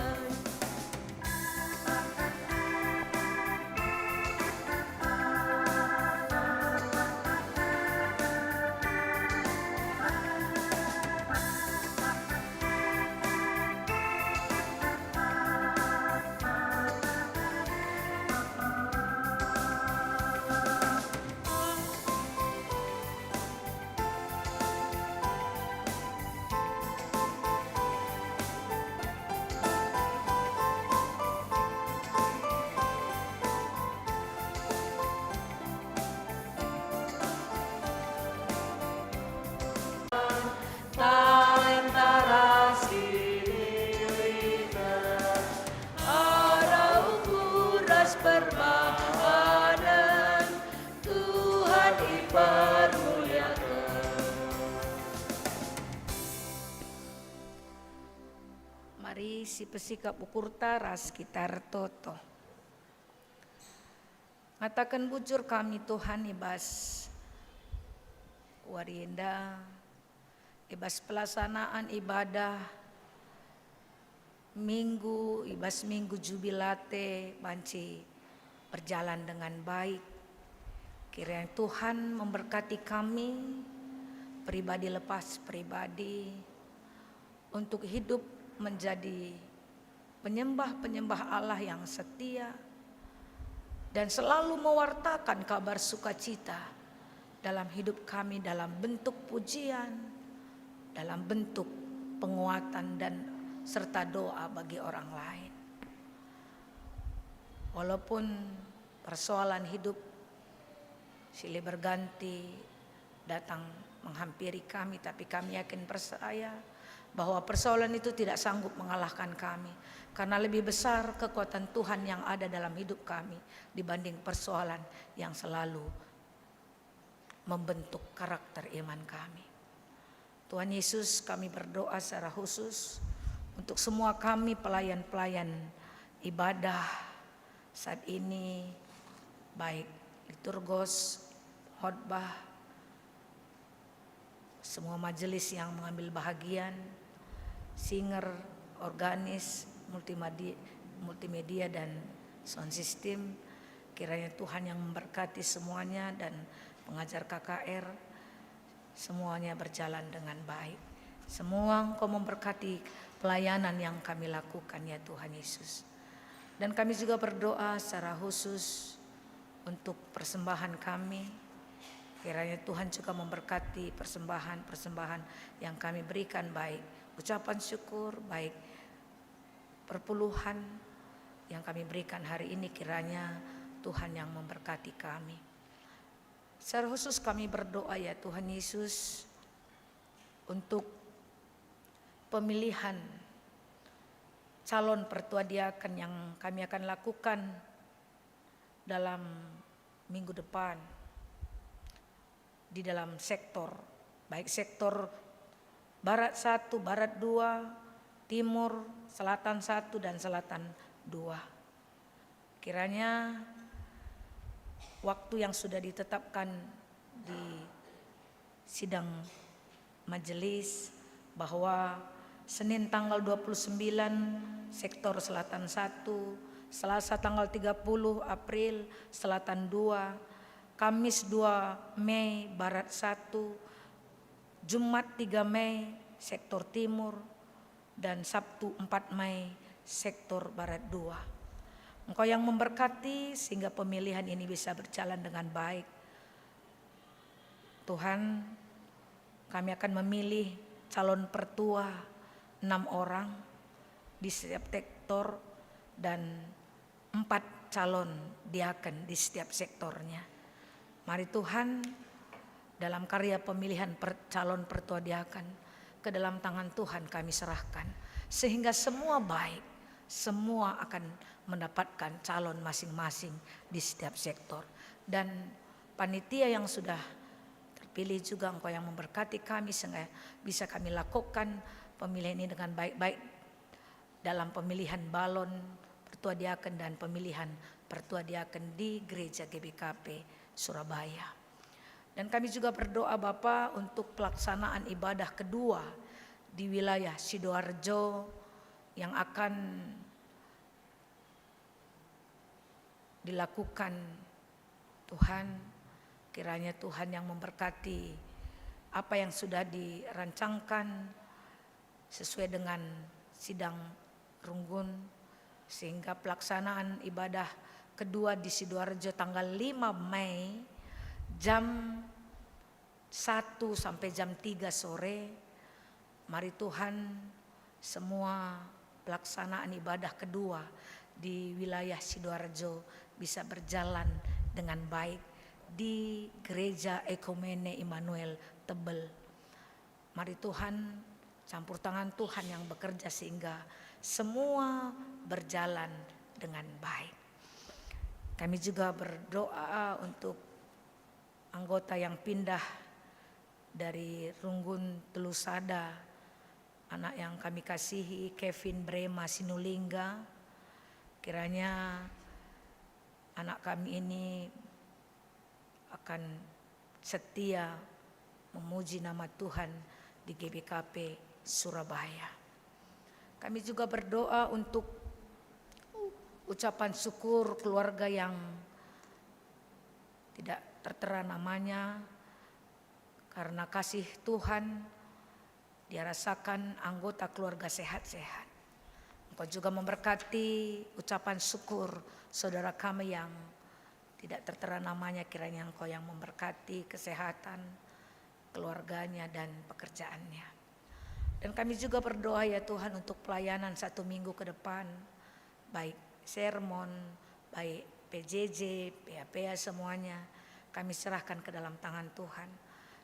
Talenta ras kiniteken, arah ukur ras perbahanen, Tuhan ipermuliaken. Mari sipesikap ukurta ras kita ertoto. Ngataken bujur kami, Tuhan, i bas wari enda, i bas pelaksanaan ibadah Minggu, i bas Minggu Jubilate banci berjalan dengan baik. Kiranya Tuhan memberkati kami, pribadi lepas pribadi, untuk hidup menjadi penyembah-penyembah Allah yang setia dan selalu mewartakan kabar sukacita dalam hidup kami, dalam bentuk pujian, dalam bentuk penguatan dan serta doa bagi orang lain. Walaupun persoalan hidup silih berganti datang menghampiri kami, tapi kami yakin percaya bahwa persoalan itu tidak sanggup mengalahkan kami, karena lebih besar kekuatan Tuhan yang ada dalam hidup kami dibanding persoalan yang selalu membentuk karakter iman kami. Tuhan Yesus, kami berdoa secara khusus untuk semua kami pelayan-pelayan ibadah saat ini, baik liturgos, khotbah, semua majelis yang mengambil bahagian, singer, organis, multimadi-, multimedia, dan sound system. Kiranya Tuhan yang memberkati semuanya dan pengajar K K R, semuanya berjalan dengan baik. Semua Engkau memberkati pelayanan yang kami lakukan, ya Tuhan Yesus. Dan kami juga berdoa secara khusus untuk persembahan kami. Kiranya Tuhan juga memberkati persembahan-persembahan yang kami berikan, baik ucapan syukur, baik perpuluhan yang kami berikan hari ini. Kiranya Tuhan yang memberkati kami. Secara khusus kami berdoa, ya Tuhan Yesus, untuk pemilihan calon pertua diaken yang kami akan lakukan dalam minggu depan di dalam sektor, baik sektor Barat satu, Barat dua, Timur, Selatan satu, dan Selatan dua. Kiranya waktu yang sudah ditetapkan di sidang majelis bahwa Senin tanggal dua puluh sembilan sektor Selatan satu, Selasa tanggal tiga puluh April Selatan dua, Kamis dua Mei Barat satu, Jumat tiga Mei sektor Timur, dan Sabtu empat Mei sektor Barat dua. Engkau yang memberkati sehingga pemilihan ini bisa berjalan dengan baik. Tuhan, kami akan memilih calon pertua enam orang di setiap sektor dan empat calon diaken di setiap sektornya. Mari Tuhan, dalam karya pemilihan per-, calon pertua diaken, ke dalam tangan Tuhan kami serahkan, sehingga semua baik, semua akan mendapatkan calon masing-masing di setiap sektor. Dan panitia yang sudah terpilih juga, Engkau yang memberkati kami sehingga bisa kami lakukan pemilihan ini dengan baik-baik dalam pemilihan balon pertua diaken dan pemilihan pertua diaken di Gereja G B K P Surabaya. Dan kami juga berdoa, Bapa, untuk pelaksanaan ibadah kedua di wilayah Sidoarjo, yang akan dilakukan Tuhan, kiranya Tuhan yang memberkati apa yang sudah dirancangkan sesuai dengan sidang runggun, sehingga pelaksanaan ibadah kedua di Sidoarjo tanggal lima Mei jam satu sampai jam tiga sore. Mari Tuhan, semua pelaksanaan ibadah kedua di wilayah Sidoarjo bisa berjalan dengan baik di Gereja Ekumene Immanuel Tebel. Mari Tuhan, campur tangan Tuhan yang bekerja sehingga semua berjalan dengan baik. Kami juga berdoa untuk anggota yang pindah dari Runggun Telu Sada, anak yang kami kasihi, Kevin Brema Sinulingga. Kiranya anak kami ini akan setia memuji nama Tuhan di G B K P Surabaya. Kami juga berdoa untuk ucapan syukur keluarga yang tidak tertera namanya, karena kasih Tuhan, dia rasakan anggota keluarga sehat-sehat. Engkau juga memberkati ucapan syukur saudara kami yang tidak tertera namanya, kiranya Engkau yang memberkati kesehatan keluarganya dan pekerjaannya. Dan kami juga berdoa, ya Tuhan, untuk pelayanan satu minggu ke depan, baik sermon, baik P J J, P A P A, semuanya kami serahkan ke dalam tangan Tuhan.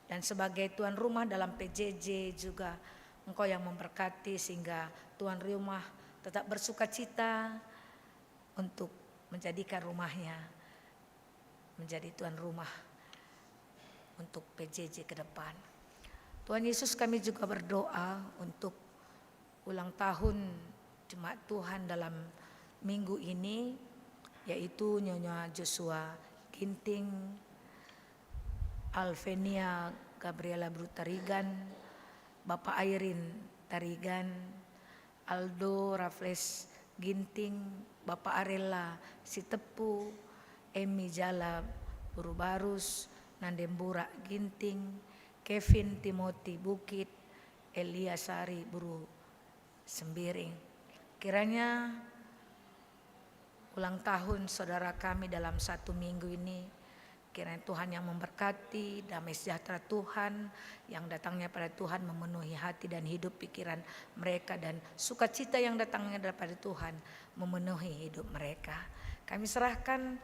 Dan sebagai tuan rumah dalam P J J juga, Engkau yang memberkati sehingga tuan rumah tetap bersukacita untuk menjadikan rumahnya menjadi tuan rumah untuk P J J ke depan. Tuhan Yesus, kami juga berdoa untuk ulang tahun jemaat Tuhan dalam minggu ini, yaitu Nyonya Joshua Ginting, Alvenia Gabriela Bru Tarigan, Bapak Airin Tarigan, Aldo Raffles Ginting, Bapak Arella Sitepu, Emi Jala Buru Barus, Nande Mburak Ginting, Kevin Timothy Bukit, Elia Sari Buru Sembiring. Kiranya ulang tahun saudara kami dalam satu minggu ini, kiranya Tuhan yang memberkati, damai sejahtera Tuhan yang datangnya pada Tuhan memenuhi hati dan hidup pikiran mereka, dan sukacita yang datangnya daripada Tuhan memenuhi hidup mereka. Kami serahkan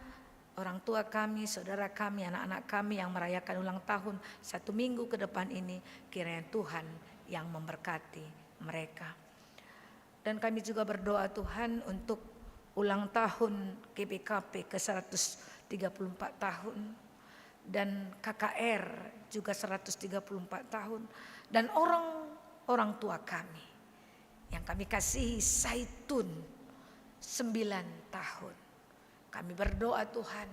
orang tua kami, saudara kami, anak-anak kami yang merayakan ulang tahun satu minggu ke depan ini, kiranya Tuhan yang memberkati mereka. Dan kami juga berdoa, Tuhan, untuk ulang tahun G B K P ke seratus tiga puluh empat tahun, dan K K R juga seratus tiga puluh empat tahun, dan orang-orang tua kami yang kami kasihi, Saitun, sembilan tahun. Kami berdoa, Tuhan,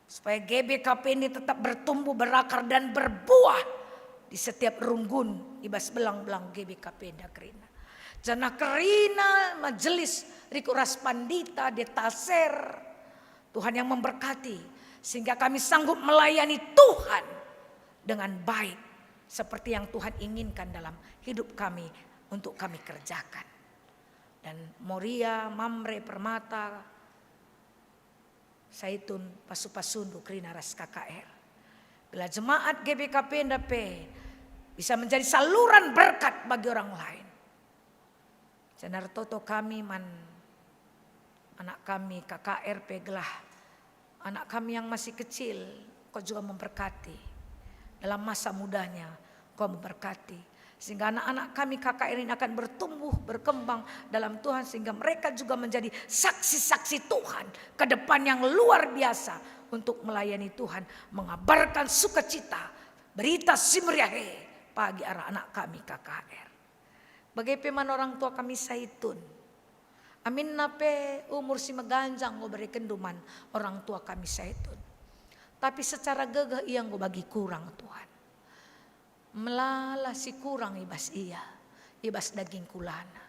supaya G B K P ini tetap bertumbuh, berakar, dan berbuah di setiap runggun i bas belang-belang G B K P enda kerina. Janah kerina majelis rikut ras pandita, detaser, Tuhan yang memberkati, sehingga kami sanggup melayani Tuhan dengan baik, seperti yang Tuhan inginkan dalam hidup kami untuk kami kerjakan. Dan Moria, Mamre, Permata, Saitun, pasu-pasundu kerina ras K K R. Bila jemaat G B K P enda pe bisa menjadi saluran berkat bagi orang lain. Janah ertoto kami man anak kami K K R pe gelah anak kami yang masih kecil, Engkau juga memberkati. Dalam masa mudanya, Engkau memberkati. Sehingga anak-anak kami K K R ini akan bertumbuh, berkembang dalam Tuhan, sehingga mereka juga menjadi saksi-saksi Tuhan ke depan yang luar biasa untuk melayani Tuhan, mengabarkan sukacita, berita si meriah e bagi arah anak kami K K R. Bage pe man orang tua kami Saitun. Aminna pe umur si meganjang enggo berekenndu man orang tua kami Saitun. Tapi secara gegeh ia enggo bagi kurang, Tuhan. Melala si kurang i bas ia, i bas daging kulana.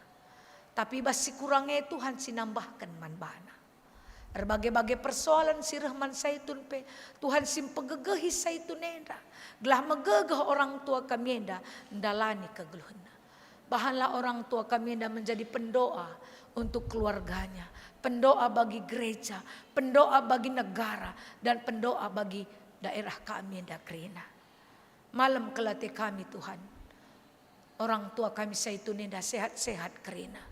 Tapi bas si kurang e Tuhan si nambahken man bana. Erbage-bage persoalen si reh man Saitun pe, Tuhan si mpegegehi Saitun enda, gelah megegeh orang tua kami enda ndalani kegeluhenna. Bahanlah orang tua kami enda menjadi pendoa untuk keluarganya, pendoa bagi gereja, pendoa bagi negara, dan pendoa bagi daerah kami enda kerina. Malem kel ate kami, Tuhan. Orang tua kami Saitun enda sehat-sehat kerina.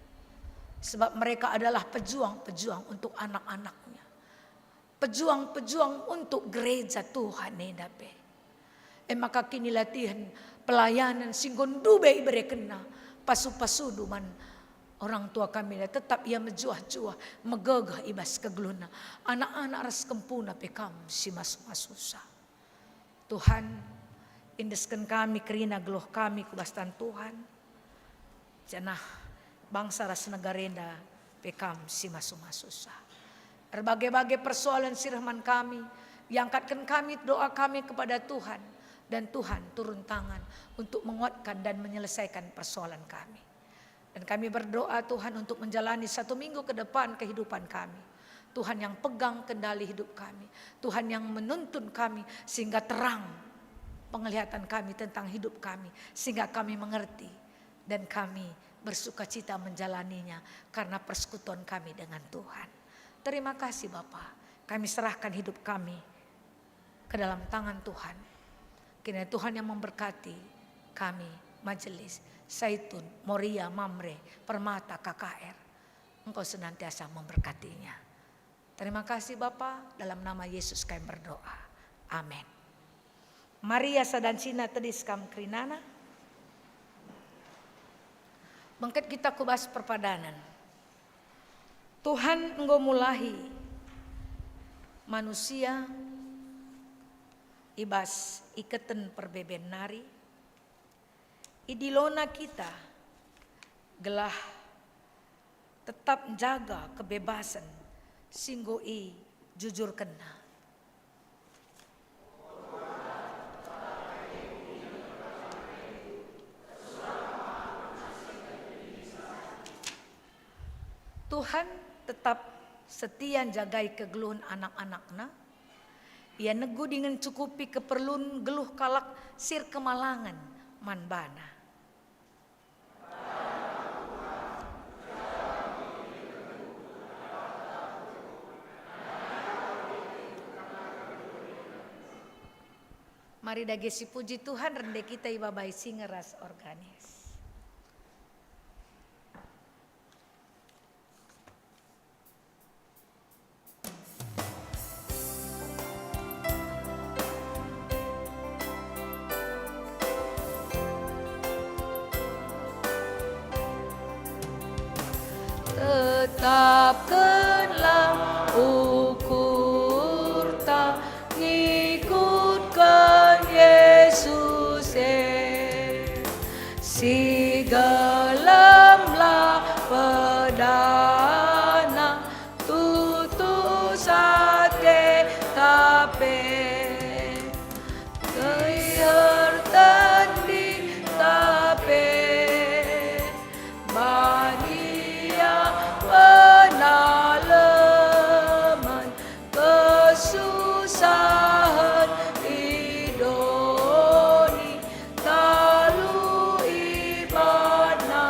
Sebab mereka adalah pejuang-pejuang untuk anak-anaknya. Pejuang-pejuang untuk gereja Tuhan enda pe. E maka kinilatihen pelayanan si enggo ndube iberekenna, pasu-pasundu man orang tua kami enda, tetap ia mejuah-juah, megegeh i bas kegeluhenna. Anak-anak ras kempuna pe Kam si masu-masusa. Tuhan, endesken kami kerina geluh kami ku bas tan Tuhan, janah bangsa ras negara enda pe Kam si masu-masusa. Erbage-bage persoalen si reh man kami, iangkatken kami doa kami kepada Tuhan, dan Tuhan turun tangan untuk menguatkan dan menyelesaikan persoalen kami. Dan kami berdoa, Tuhan, untuk menjalani satu minggu ke depan kehidupan kami. Tuhan yang pegang kendali hidup kami. Tuhan yang menuntun kami sehingga terang penglihatan kami tentang hidup kami, sehingga kami mengerti dan kami bersukacita menjalaninya karena persekutuan kami dengan Tuhan. Terima kasih, Bapa. Kami serahkan hidup kami ke dalam tangan Tuhan. Kiranya Tuhan yang memberkati kami, majelis, Saitun, Moria, Mamre, Permata, K K R. Engkau senantiasa memberkatinya. Terima kasih Bapa, dalam nama Yesus kami berdoa. Amin. Maria sadancina tedis kam kerinana. Bengket kita ku bas perpadanen. Tuhan enggo mulahi manusia i bas iketen perbeben nari. Idilona kita gelah tetap njaga kebebasen si enggo ijujurkenNa. Tuhan tetap setia njagai kegeluhen anak-anakNa. Ia negu dingen cukupi keperlun geluh kalak si erkemalangen man baNa. Mari dage sipuji Tuhan, rende kita ibabai singe ras organis. Tetapkenlah ukurta ngikutken Yesus e. Sigelemlah pedana, tutus ate tape, keihurten tape, bania penaleman, kesusahen i doni, talu i bana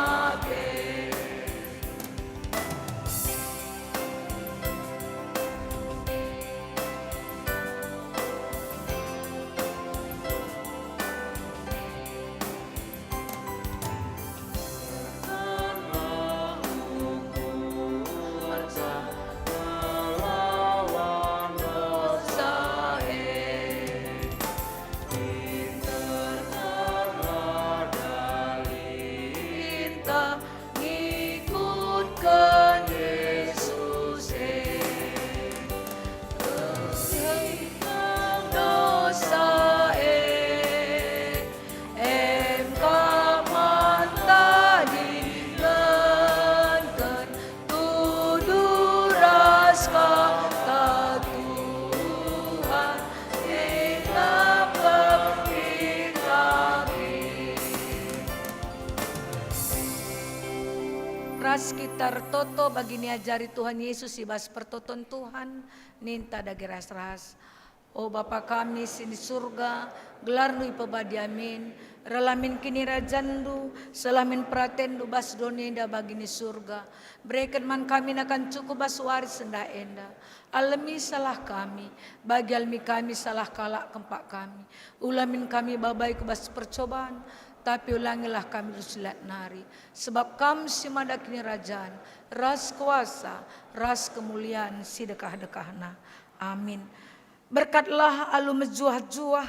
Ras kita ertoto bagi niajari Tuhan Yesus i bas pertoton Tuhan, ninta dage ras-ras. O Bapa kami si di Surga, gelarNdu ipebadia min, reh la min kinirajanNdu, seh la min peratenNdu bas doni enda bagi ni Surga. Bereken man kami nakan cukup bas wari sendah enda. Alemi salah kami, bagi alemi kami salah kalak kempak kami. Ula min kami babai ku bas percoban, tapi ulangilah kami ras si lat nari. Sebab Kam si mada kinirajan, ras kuasa, ras kemulian si dekah-dekahna. Amin. Berkatlah alu mejuah-juah,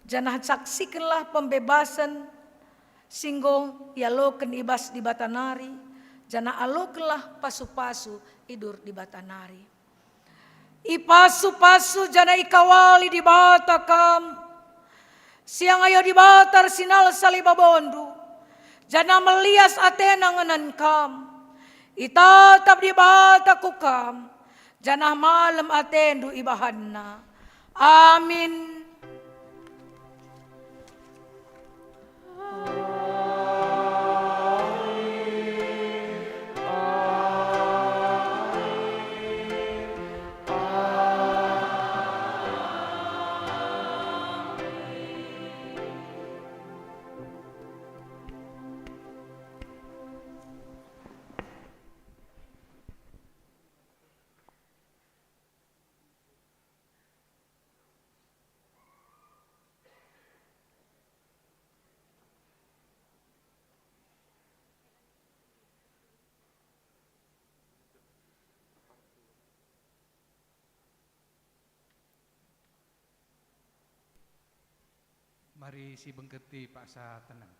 janah saksikenlah pembebasen si enggo ialoken i bas Dibata nari, janah alokenlah pasu-pasu i bas Dibata nari. Ipasu-pasu janah ikawali Dibata kam. Siang ayo Dibata ersinalsal i babondu, janah melias atena ngenen kam. Itatap Dibata ku kam, janah malem atendu ibahanNa. Amin. Mari sibengketi paksa tenang.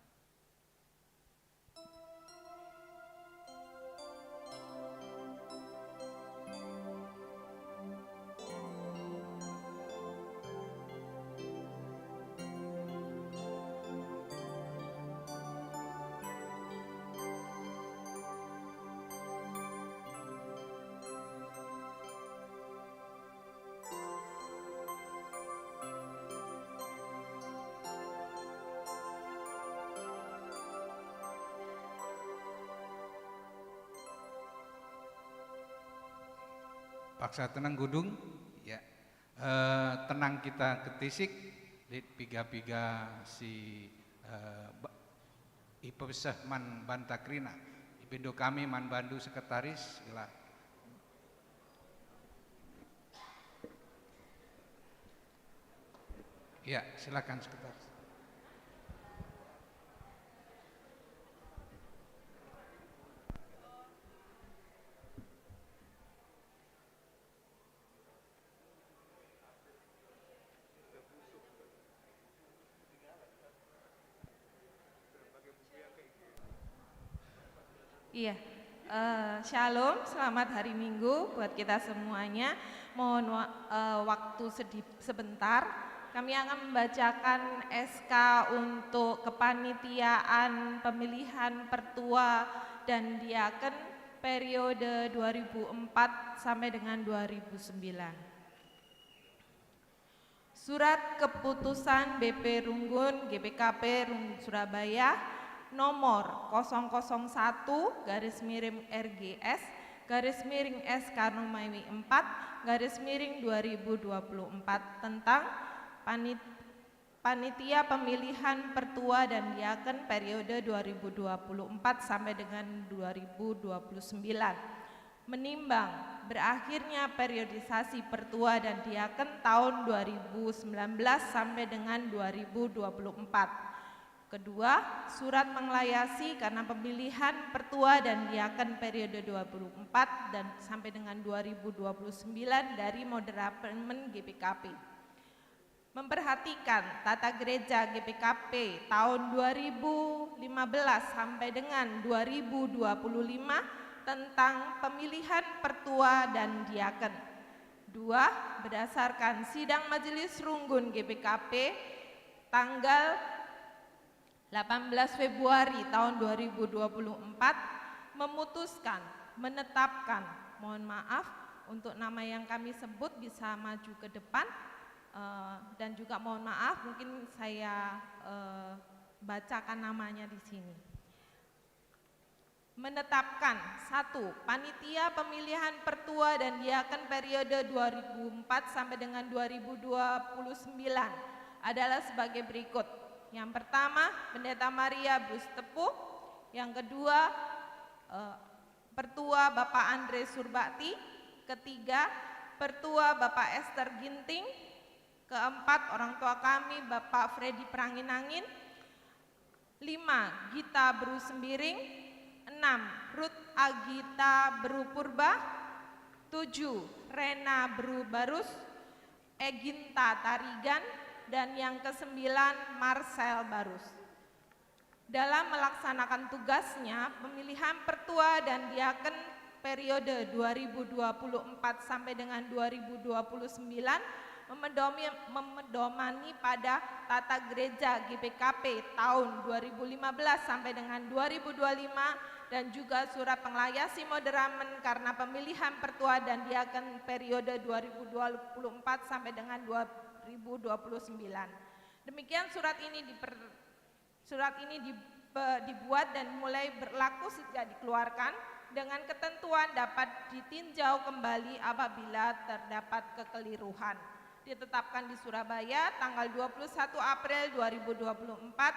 Paksa tenang, Gudung. Ya. Eh, tenang kita ketisik, lit piga-piga si, eh, ba-, ipeseh man banta kerina. Ipindo kami man bandu sekretaris, gelah. Ya, silakan sekretaris. Iya. Eh, shalom, selamat hari Minggu buat kita semuanya. Mohon wa-, eh, waktu sedi-, sebentar. Kami akan membacakan S K untuk kepanitiaan pemilihan pertua dan diaken periode dua ribu empat sampai dengan dua ribu sembilan. Surat Keputusan B P Runggun G B K P Runggun Surabaya nomor kosong kosong satu garis miring R G S garis miring S K Romawi empat garis miring dua ribu dua puluh empat tentang panit-, panitia pemilihan pertua dan diaken periode dua ribu dua puluh empat sampai dengan dua ribu dua puluh sembilan. Menimbang berakhirnya periodisasi pertua dan diaken tahun dua ribu sembilan belas sampai dengan dua ribu dua puluh empat. Kedua, surat penglayasi karena pemilihan pertua dan diaken periode dua puluh empat dan sampai dengan dua ribu dua puluh sembilan dari moderamen G B K P. Memperhatikan tata gereja G B K P tahun dua ribu lima belas sampai dengan dua ribu dua puluh lima tentang pemilihan pertua dan diaken. Dua, berdasarkan sidang Majelis Runggun G B K P tanggal delapan belas Februari tahun dua ribu dua puluh empat memutuskan, menetapkan, mohon maaf, untuk nama yang kami sebut bisa maju ke depan, eh, dan juga mohon maaf, mungkin saya, eh, bacakan namanya di sini. Menetapkan, satu, panitia pemilihan pertua dan diaken periode dua ribu empat sampai dengan dua ribu dua puluh sembilan adalah sebagai berikut. Yang pertama, Pendeta Maria Bruce Tepu. Yang kedua, eh, Pertua Bapak Andre Surbakti. Ketiga, Pertua Bapak Ester Ginting. Keempat, orang tua kami, Bapak Freddy Peranginangin. Lima, Gita Beru Sembiring. Enam, Ruth Agita Beru Purba. Tujuh, Rena Beru Barus, Eginta Tarigan, dan yang kesembilan, Marcel Barus. Dalam melaksanakan tugasnya, pemilihan pertua dan diaken periode dua ribu dua puluh empat sampai dengan dua ribu dua puluh sembilan memedomi, memedomani pada tata gereja G B K P tahun dua ribu lima belas sampai dengan dua ribu dua puluh lima, dan juga surat penglayasi moderamen karena pemilihan pertua dan diaken periode dua ribu dua puluh empat sampai dengan dua ribu dua puluh sembilan. Demikian surat ini diper-, Surat ini dipe-, dibuat dan mulai berlaku sejak dikeluarkan, dengan ketentuan dapat ditinjau kembali apabila terdapat kekeliruan. Ditetapkan di Surabaya tanggal dua puluh satu April dua ribu dua puluh empat,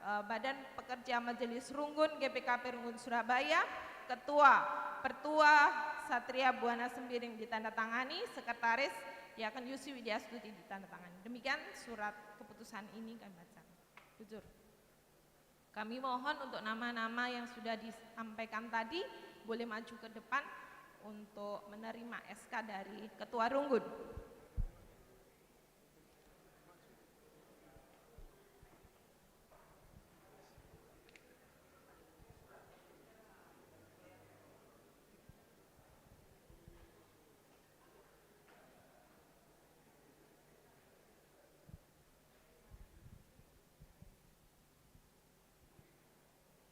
eh, Badan Pekerja Majelis Runggun G B K P Runggun Surabaya, Ketua, Pertua Satria Buana Sembiring ditandatangani, Sekretaris Diaken Yusi Widya Stuti ditandatangani. Demikian surat keputusan ini kami baca. Jujur. Kami mohon untuk nama-nama yang sudah disampaikan tadi boleh maju ke depan untuk menerima S K dari Ketua Runggun.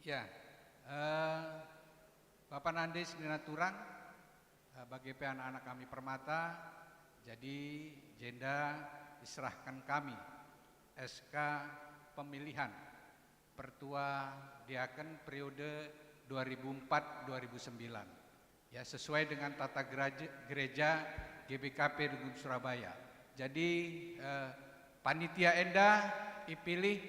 Ya, eh, Bapa nande senina turang, eh, bage pe anak-anak kami permata, jadi jenda diserahkan kami S K pemilihan pertua diaken periode dua ribu empat dua ribu sembilan. Ya, sesuai dengan tata geraje-, gereja G B K P Runggun Surabaya. Jadi, eh, panitia enda ipilih,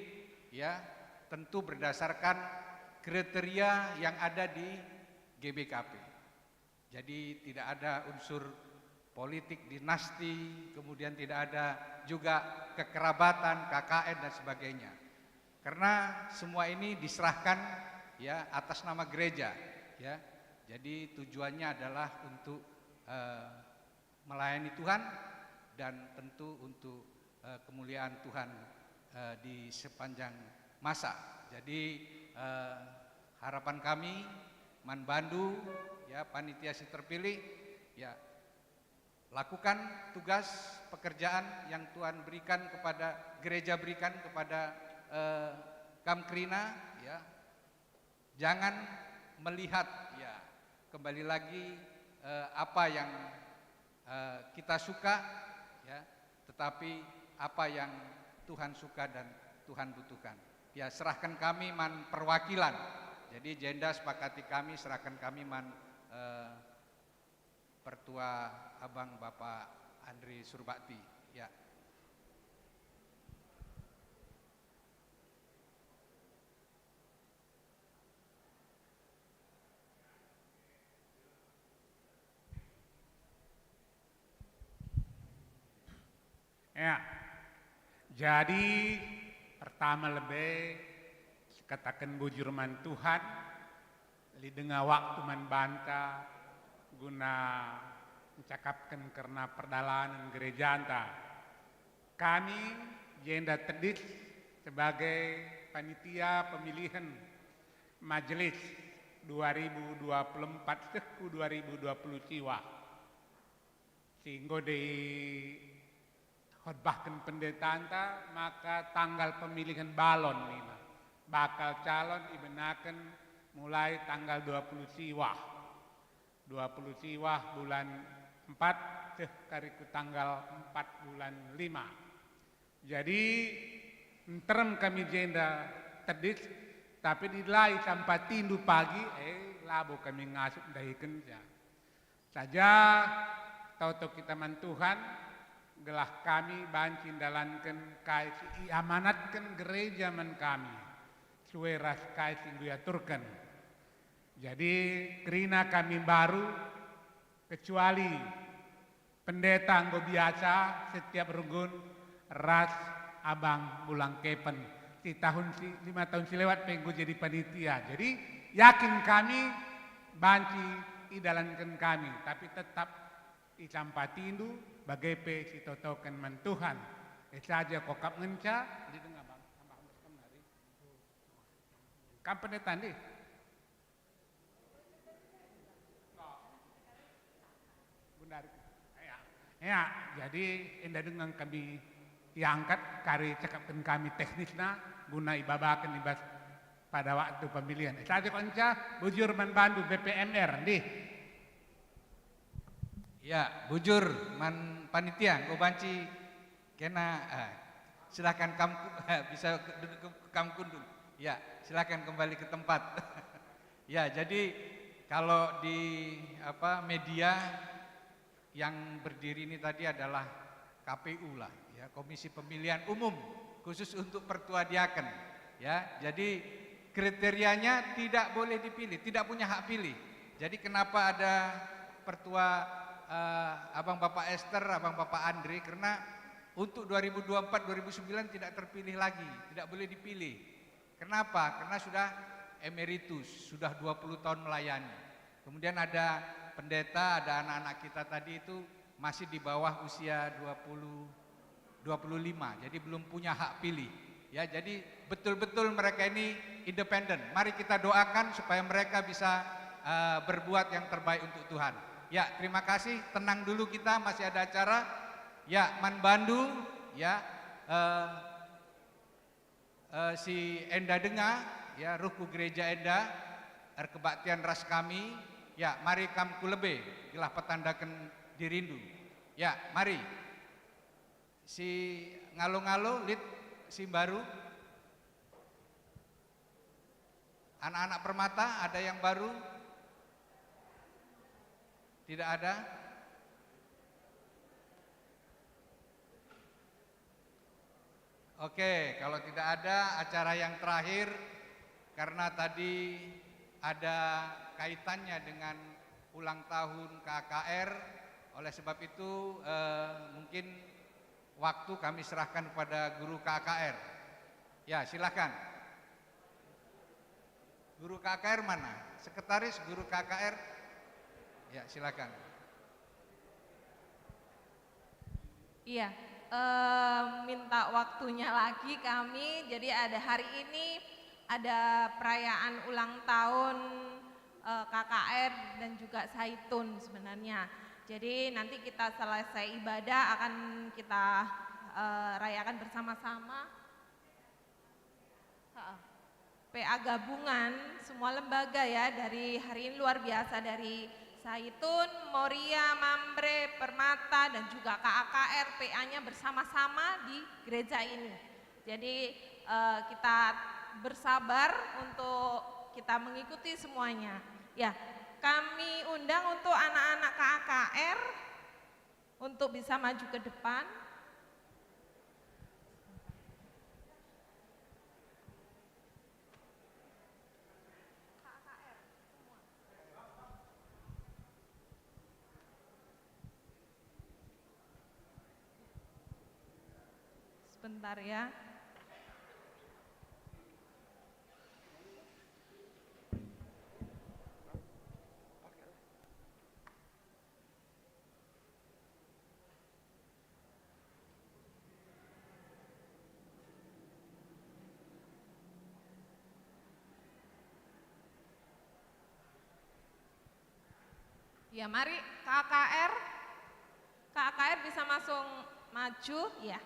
ya, tentu berdasarkan kriteria yang ada di G B K P. Jadi, tidak ada unsur politik dinasti, kemudian tidak ada juga kekerabatan, K K N, dan sebagainya. Karena semua ini diserahkan, ya, atas nama gereja, ya. Jadi tujuannya adalah untuk, eh, melayani Tuhan dan tentu untuk, eh, kemuliaan Tuhan, eh, di sepanjang masa. Jadi, eh, harapan kami man bandu, ya, panitia si terpilih, ya, lakukan tugas pekerjaan yang Tuhan berikan kepada gereja, berikan kepada, eh, kam kerina, ya. Jangan melihat, ya, kembali lagi, eh, apa yang, eh, kita suka, ya, tetapi apa yang Tuhan suka dan Tuhan butuhkan. Ya, serahkan kami man perwakilan. Jadi jenda sepakati kami, serahkan kami man, eh, Pertua Abang Bapak Andri Surbakti. Ya. Ya. Jadi, pertama lebe, kataken bujur man Tuhan, lit denga waktu man banta guna ncakapken kerna perdalanen gerejanta. Kami jenda tedis sebagai panitia pemilihan majelis dua ribu dua puluh empat seh ku dua ribu dua puluh siwah. Si enggo dikhotbahken pendetanta, maka tanggal pemilihan balon nina. Bakal calon ibenaken mulai tanggal dua puluh siwah. Dua puluh siwah bulan empat seh kari ku tanggal empat bulan lima. Jadi, nterem kami jenda tedis, Tapi dilai sampatindu pagi, eh, labo kami ngasup ndahikenca. Saja toto kita man Tuhan, gelah kami banci ndalanken kai si iamanatken gereja man kami, sue ras kai si enggo iaturken. Jadi, kerina kami mbaru, kecuali pendeta enggo biasa setiap runggun ras abang Mulang Kepen. Si tahun si, lima tahun si lewat pe enggo jadi panitia. Jadi, yakin kami banci idalanken kami, tapi tetap isampatindu bage pe sitotoken man Tuhan. E saja kokap ngenca, didenga bang, tambah mesken nari. Kam pendeta ndih? Gundari. Ya. Ya, jadi enda denga kami iangkat kari cakapken kami teknisna guna ibabaken i bas pada waktu pemilihan. Saja kok enca bujur man bandu B P M R, ndih. Ya, bujur man panitia, enggo banci kena, eh, silakan kam ku-, bisa ke-, duduk ke-, kam kundul. Ya, silakan kembali ke tempat. Ya, jadi kalau di, apa, media yang berdiri ini tadi adalah K P U lah, ya, Komisi Pemilihan Umum khusus untuk pertua diaken, ya. Jadi kriterianya tidak boleh dipilih, tidak punya hak pilih. Jadi kenapa ada pertua, eh, Abang Bapak Ester, Abang Bapak Andre? Karena untuk dua ribu dua puluh empat, dua ribu sembilan tidak terpilih lagi, tidak boleh dipilih. Kenapa? Karena sudah emeritus, sudah dua puluh tahun melayani. Kemudian ada pendeta, ada anak-anak kita tadi itu masih di bawah usia dua puluh, dua puluh lima, jadi belum punya hak pilih. Ya, jadi betul-betul mereka ini independen. Mari kita doakan supaya mereka bisa, eh, berbuat yang terbaik untuk Tuhan. Ya, terima kasih. Tenang dulu kita, masih ada acara. Ya, man bandu, ya, eh, eh, si enda denga, ya, ruh ku gereja enda, erkebaktian ras kami, ya, mari kam ku lebe, gelah petandaken dirindu. Ya, mari. Si ngalo-ngalo, lit si mbaru. Anak-anak Permata, ada yang baru? Tidak ada? Oke, kalau tidak ada, acara yang terakhir, karena tadi ada kaitannya dengan ulang tahun K K R, oleh sebab itu, eh, mungkin waktu kami serahkan kepada guru K K R. Ya, silakan. Guru K K R mana? Sekretaris guru K K R? Ya, silakan. Iya, eh, minta waktunya lagi kami. Jadi ada hari ini ada perayaan ulang tahun, eh, K K R dan juga Saitun sebenarnya. Jadi nanti kita selesai ibadah akan kita, eh, rayakan bersama-sama. Heeh. P A gabungan, semua lembaga ya, dari hari ini luar biasa, dari Saitun, Moria, Mamre, Permata, dan juga K A K R P A-nya bersama-sama di gereja ini. Jadi, eh, kita bersabar untuk kita mengikuti semuanya. Ya, kami undang untuk anak-anak K A K R untuk bisa maju ke depan. Sebentar ya. Ya, mari K K R. K K R bisa langsung maju, ya.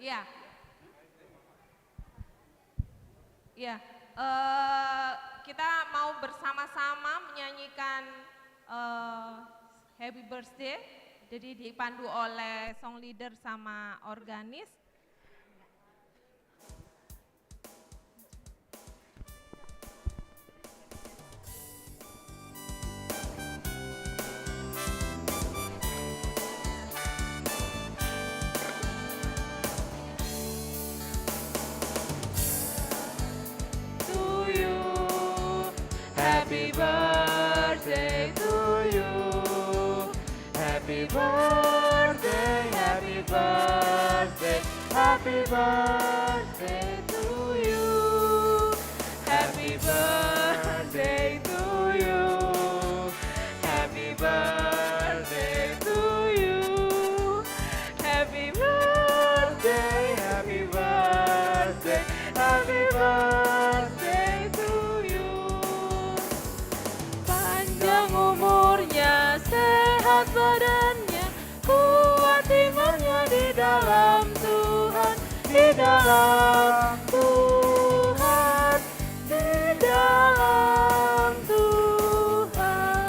Iya. Iya, eh, kita mau bersama-sama menyanyikan, eh, Happy Birthday. Jadi dipandu oleh song leader sama organis. To you. Happy birthday to you. Happy birthday, happy birthday, happy birthday to you. Happy birthday to you. Happy birthday to you. Happy birthday, happy birthday, happy birthday to you. Panjang umurnya, sehat badannya, kuat imannya di dalam Tuhan, di dalam Tuhan, di dalam Tuhan.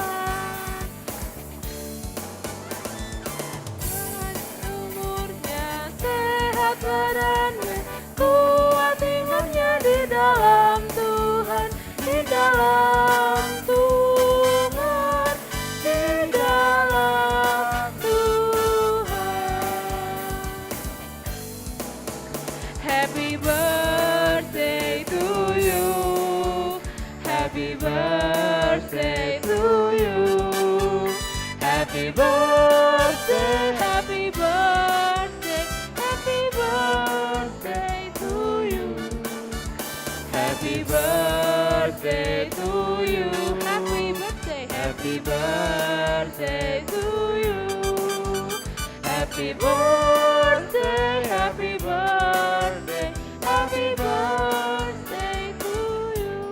Umurnya sehat badannya, kuat imannya di dalam Tuhan, di dalam Tuhan, di dalam Tuhan. Happy birthday to you. Happy birthday to you. Happy birthday, happy birthday, happy birthday to you. Happy birthday to you. Happy birthday. Happy birthday to you. Happy birthday, happy birthday, happy birthday to you.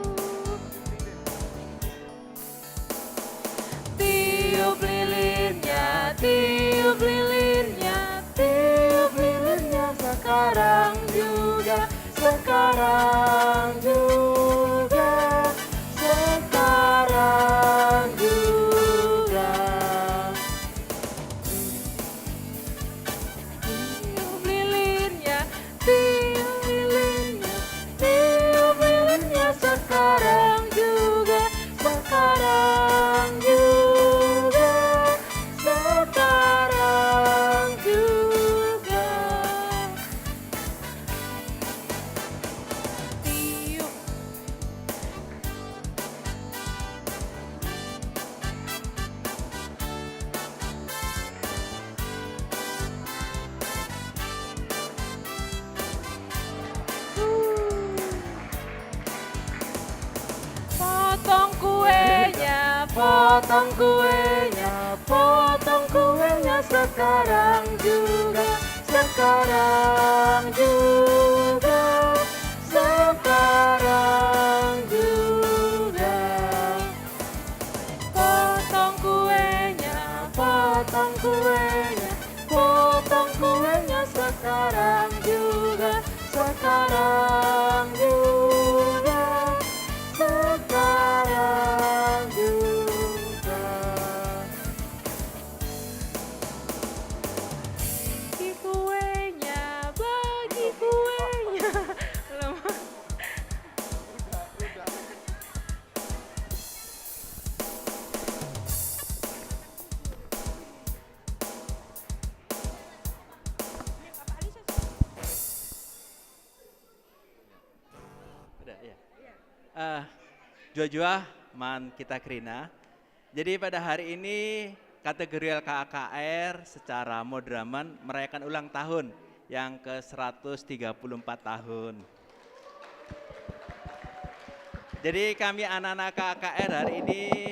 Tiup lilinnya, tiup lilinnya, tiup lilinnya sekarang juga, sekarang juga, sekarang juga. Tiup lilinnya, tiup lilinnya, tiup lilinnya sekarang juga, sekarang juga, sekarang juga. Tiup. Potong kuenya, potong kuenya, potong kuenya sekarang juga, sekarang juga, sekarang juga. Potong kuenya, potong kuenya, potong kuenya sekarang juga, sekarang juga, sekarang juga. Bagi kuenya, bagi kuenya. Belum. Udah, ya. Eh, juah-juah man kita kerina. Jadi pada hari ini Kategorial K A K R secara Madraman merayakan ulang tahun yang ke seratus tiga puluh empat tahun. Jadi kami anak-anak K A K R hari ini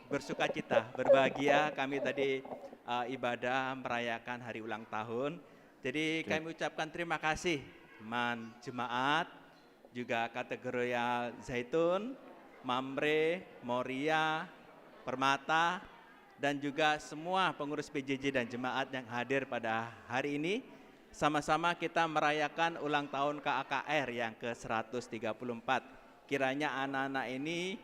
bersukacita, berbahagia. Kami tadi, eh, ibadah merayakan hari ulang tahun. Jadi kami ucapkan terima kasih man jemaat, juga Kategorial Zaitun, Mamre, Moria, Permata, dan juga semua pengurus P J J dan jemaat yang hadir pada hari ini. Sama-sama kita merayakan ulang tahun K A K R yang ke seratus tiga puluh empat. Kiranya anak-anak ini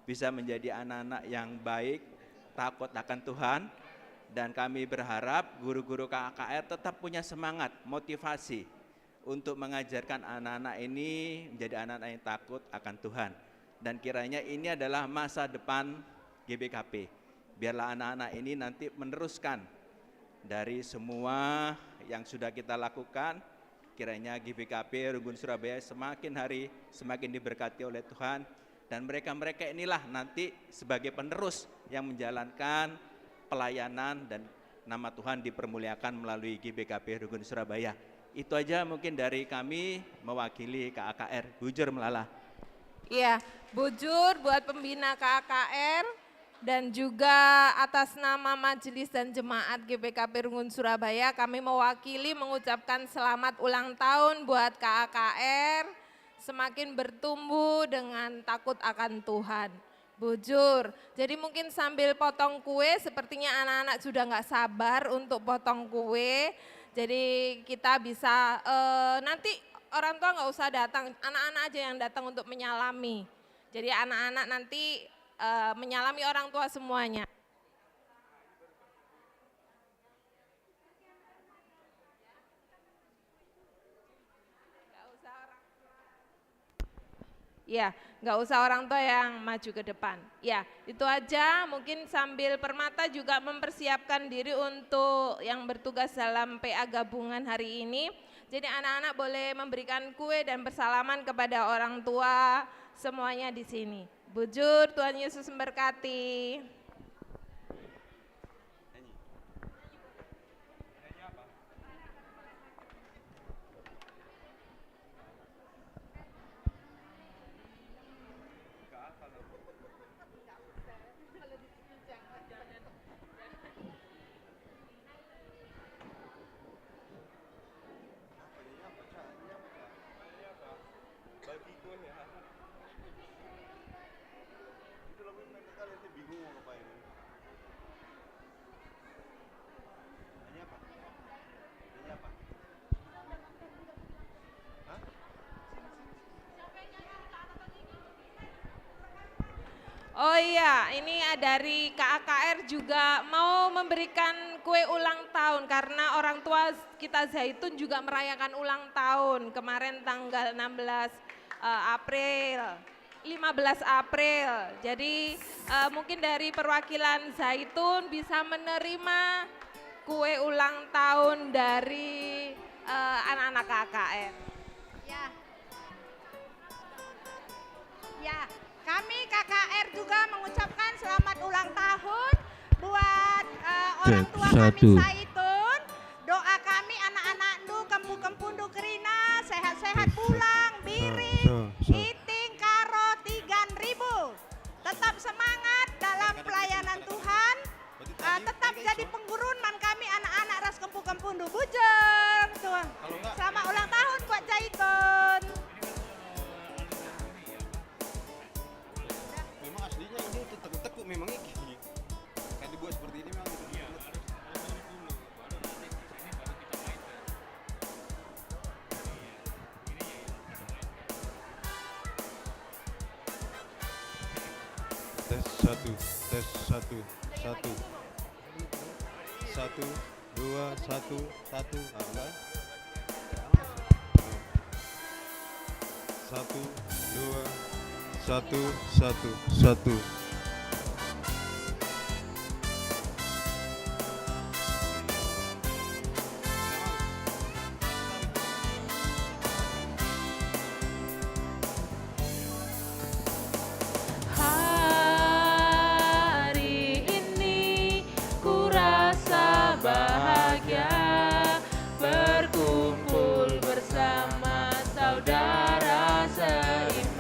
bisa menjadi anak-anak yang baik, takut akan Tuhan, dan kami berharap guru-guru K A K R tetap punya semangat, motivasi untuk mengajarkan anak-anak ini menjadi anak-anak yang takut akan Tuhan. Dan kiranya ini adalah masa depan G B K P. Biarlah anak-anak ini nanti meneruskan dari semua yang sudah kita lakukan. Kiranya G B K P Runggun Surabaya semakin hari semakin diberkati oleh Tuhan, dan mereka-mereka inilah nanti sebagai penerus yang menjalankan pelayanan dan nama Tuhan dipermuliakan melalui G B K P Runggun Surabaya. Itu aja mungkin dari kami mewakili K A K R. Bujur melala. Iya, bujur buat pembina K A K R dan juga atas nama Majelis dan Jemaat G B K P Runggun Surabaya, kami mewakili mengucapkan selamat ulang tahun buat K A K R, semakin bertumbuh dengan takut akan Tuhan. Bujur. Jadi mungkin sambil potong kue, sepertinya anak-anak sudah nggak sabar untuk potong kue. Jadi kita bisa, eh, nanti orang tua nggak usah datang, anak-anak aja yang datang untuk menyalami. Jadi anak-anak nanti, eh, menyalami orang tua semuanya. Ya, nggak usah orang tua yang maju ke depan. Ya, itu aja. Mungkin sambil Permata juga mempersiapkan diri untuk yang bertugas dalam P A gabungan hari ini. Jadi anak-anak boleh memberikan kue dan bersalaman kepada orang tua semuanya di sini. Bujur, Tuhan Yesus memberkati. Apa ini? Apa, Cak? Ini apa, Cak? Ini apa? Bagi kue ya? Itu lagu yang main sekali, nanti bingung mau ngapain. Ini apa? Ini apa? Hah? Oh iya, ini, eh, dari K A K R juga mau memberikan kue ulang tahun karena orang tua kita Zaitun juga merayakan ulang tahun kemarin tanggal enam belas, eh, April, lima belas April. Jadi, eh, mungkin dari perwakilan Zaitun bisa menerima kue ulang tahun dari, eh, anak-anak K A K R. Ya. Ya, kami K K R juga mengucapkan selamat ulang tahun buat, eh, orang Cek, tua kami satu. Zaitun. Doa kami anak-anakndu, kempu-kempundu kerina, sehat-sehat pulang, Biring, Iting, Karo, Tigan, Ribu. Tetap semangat dalam pelayanan Tuhan. Eh, tetap jadi penggurun man kami anak-anak ras kempu-kempundu. Bujur, tuh. Selamat ulang tahun buat Zaitun. Memang aslinya ini tuh tekuk-tekuk memang iki. Kayak dibuat seperti ini memang gitu. Tes satu, tes satu, satu. Satu, dua, satu, satu. Ah, enggak. Satu, dua, satu, satu, satu. Hari ini ku rasa bahagia berkumpul bersama saudara seiman.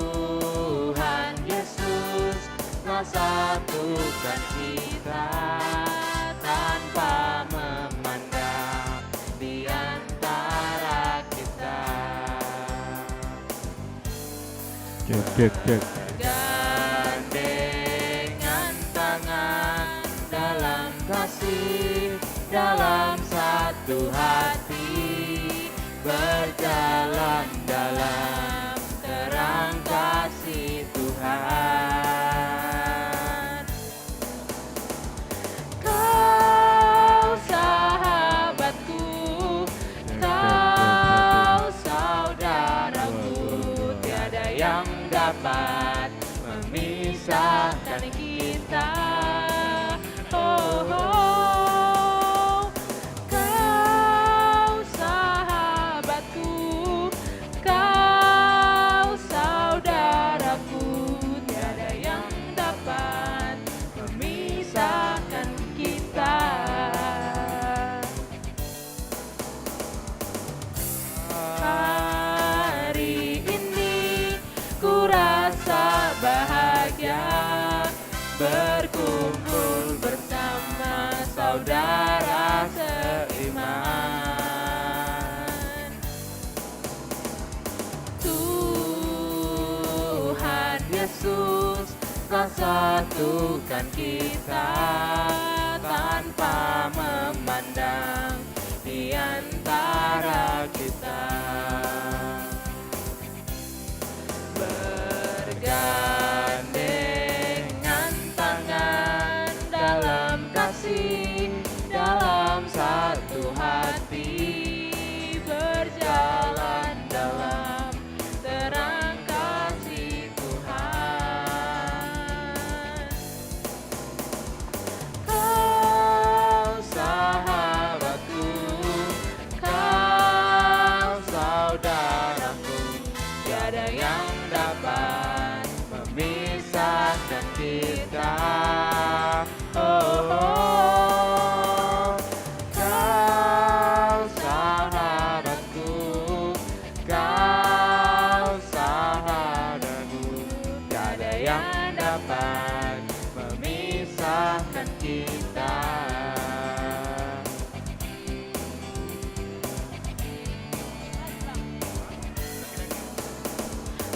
Tuhan Yesus telah satukan kita tanpa memandang di antara kita. Cek, cek, cek. Gandengan tangan dalam satu hati, berjalan dalam terang kasih Tuhan. Kau sahabatku, kau saudaraku, tiada yang dapat memisahkan kita. Oh, oh. Kau sahabatku, kau saudaraku, tiada yang dapat memisahkan kita. Hari ini ku rasa bahagia berkumpul bersama saudara seiman. Tuhan Yesus telah satukan kita tanpa memandang di antara kita. Bergandengan tangan dalam kasih, dalam satu hati, berjalan dalam terang kasih Tuhan. Kau sahabatku, kau saudaraku, tiada yang dapat memisahkan kita. Oh, oh, kau sahabatku, kau sahabatku, tiada yang dapat memisahkan kita.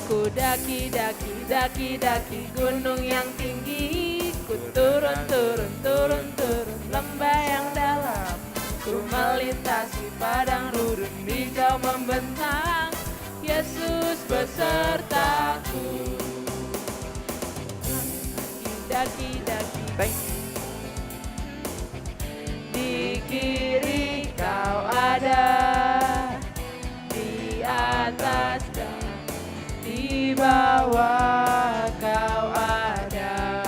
Ku daki-daki, daki-daki gunung yang tinggi, ku turun-turun, turun-turun lembah yang dalam, ku melintasi padang rurun hijau membentang, Yesus besertaku. Daki-daki. Di kiri kau ada, di atas dan di bawah kau ada.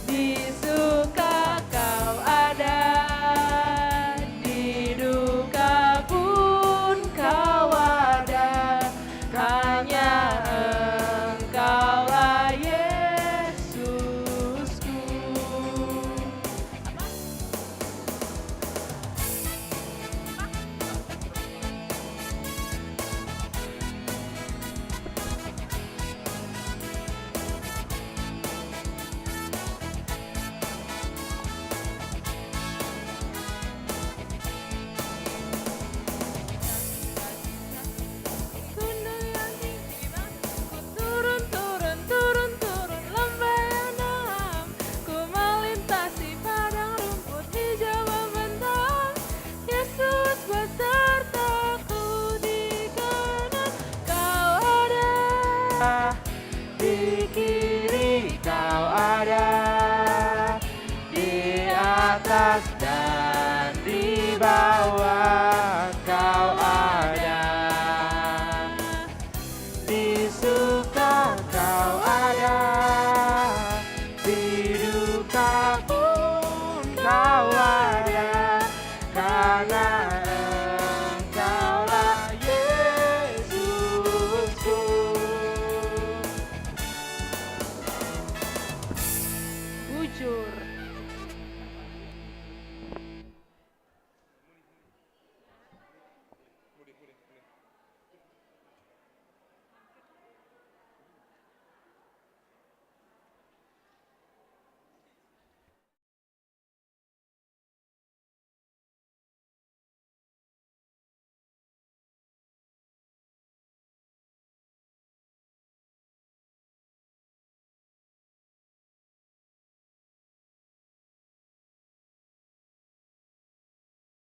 Di suka kau ada, di duka pun kau ada, hanya Engkaulah Yesusku. Gunung yang tinggi, ku turun, turun, turun, turun lembah yang dalam, ku melintasi padang rumput hijau membentang. Yesus besertaku, di kanan kau ada, di kiri kau ada, di atas dan di bawah kau ada. Di suka kau ada, di duka pun kau ada, karena Engkaulah Yesusku. Bujur.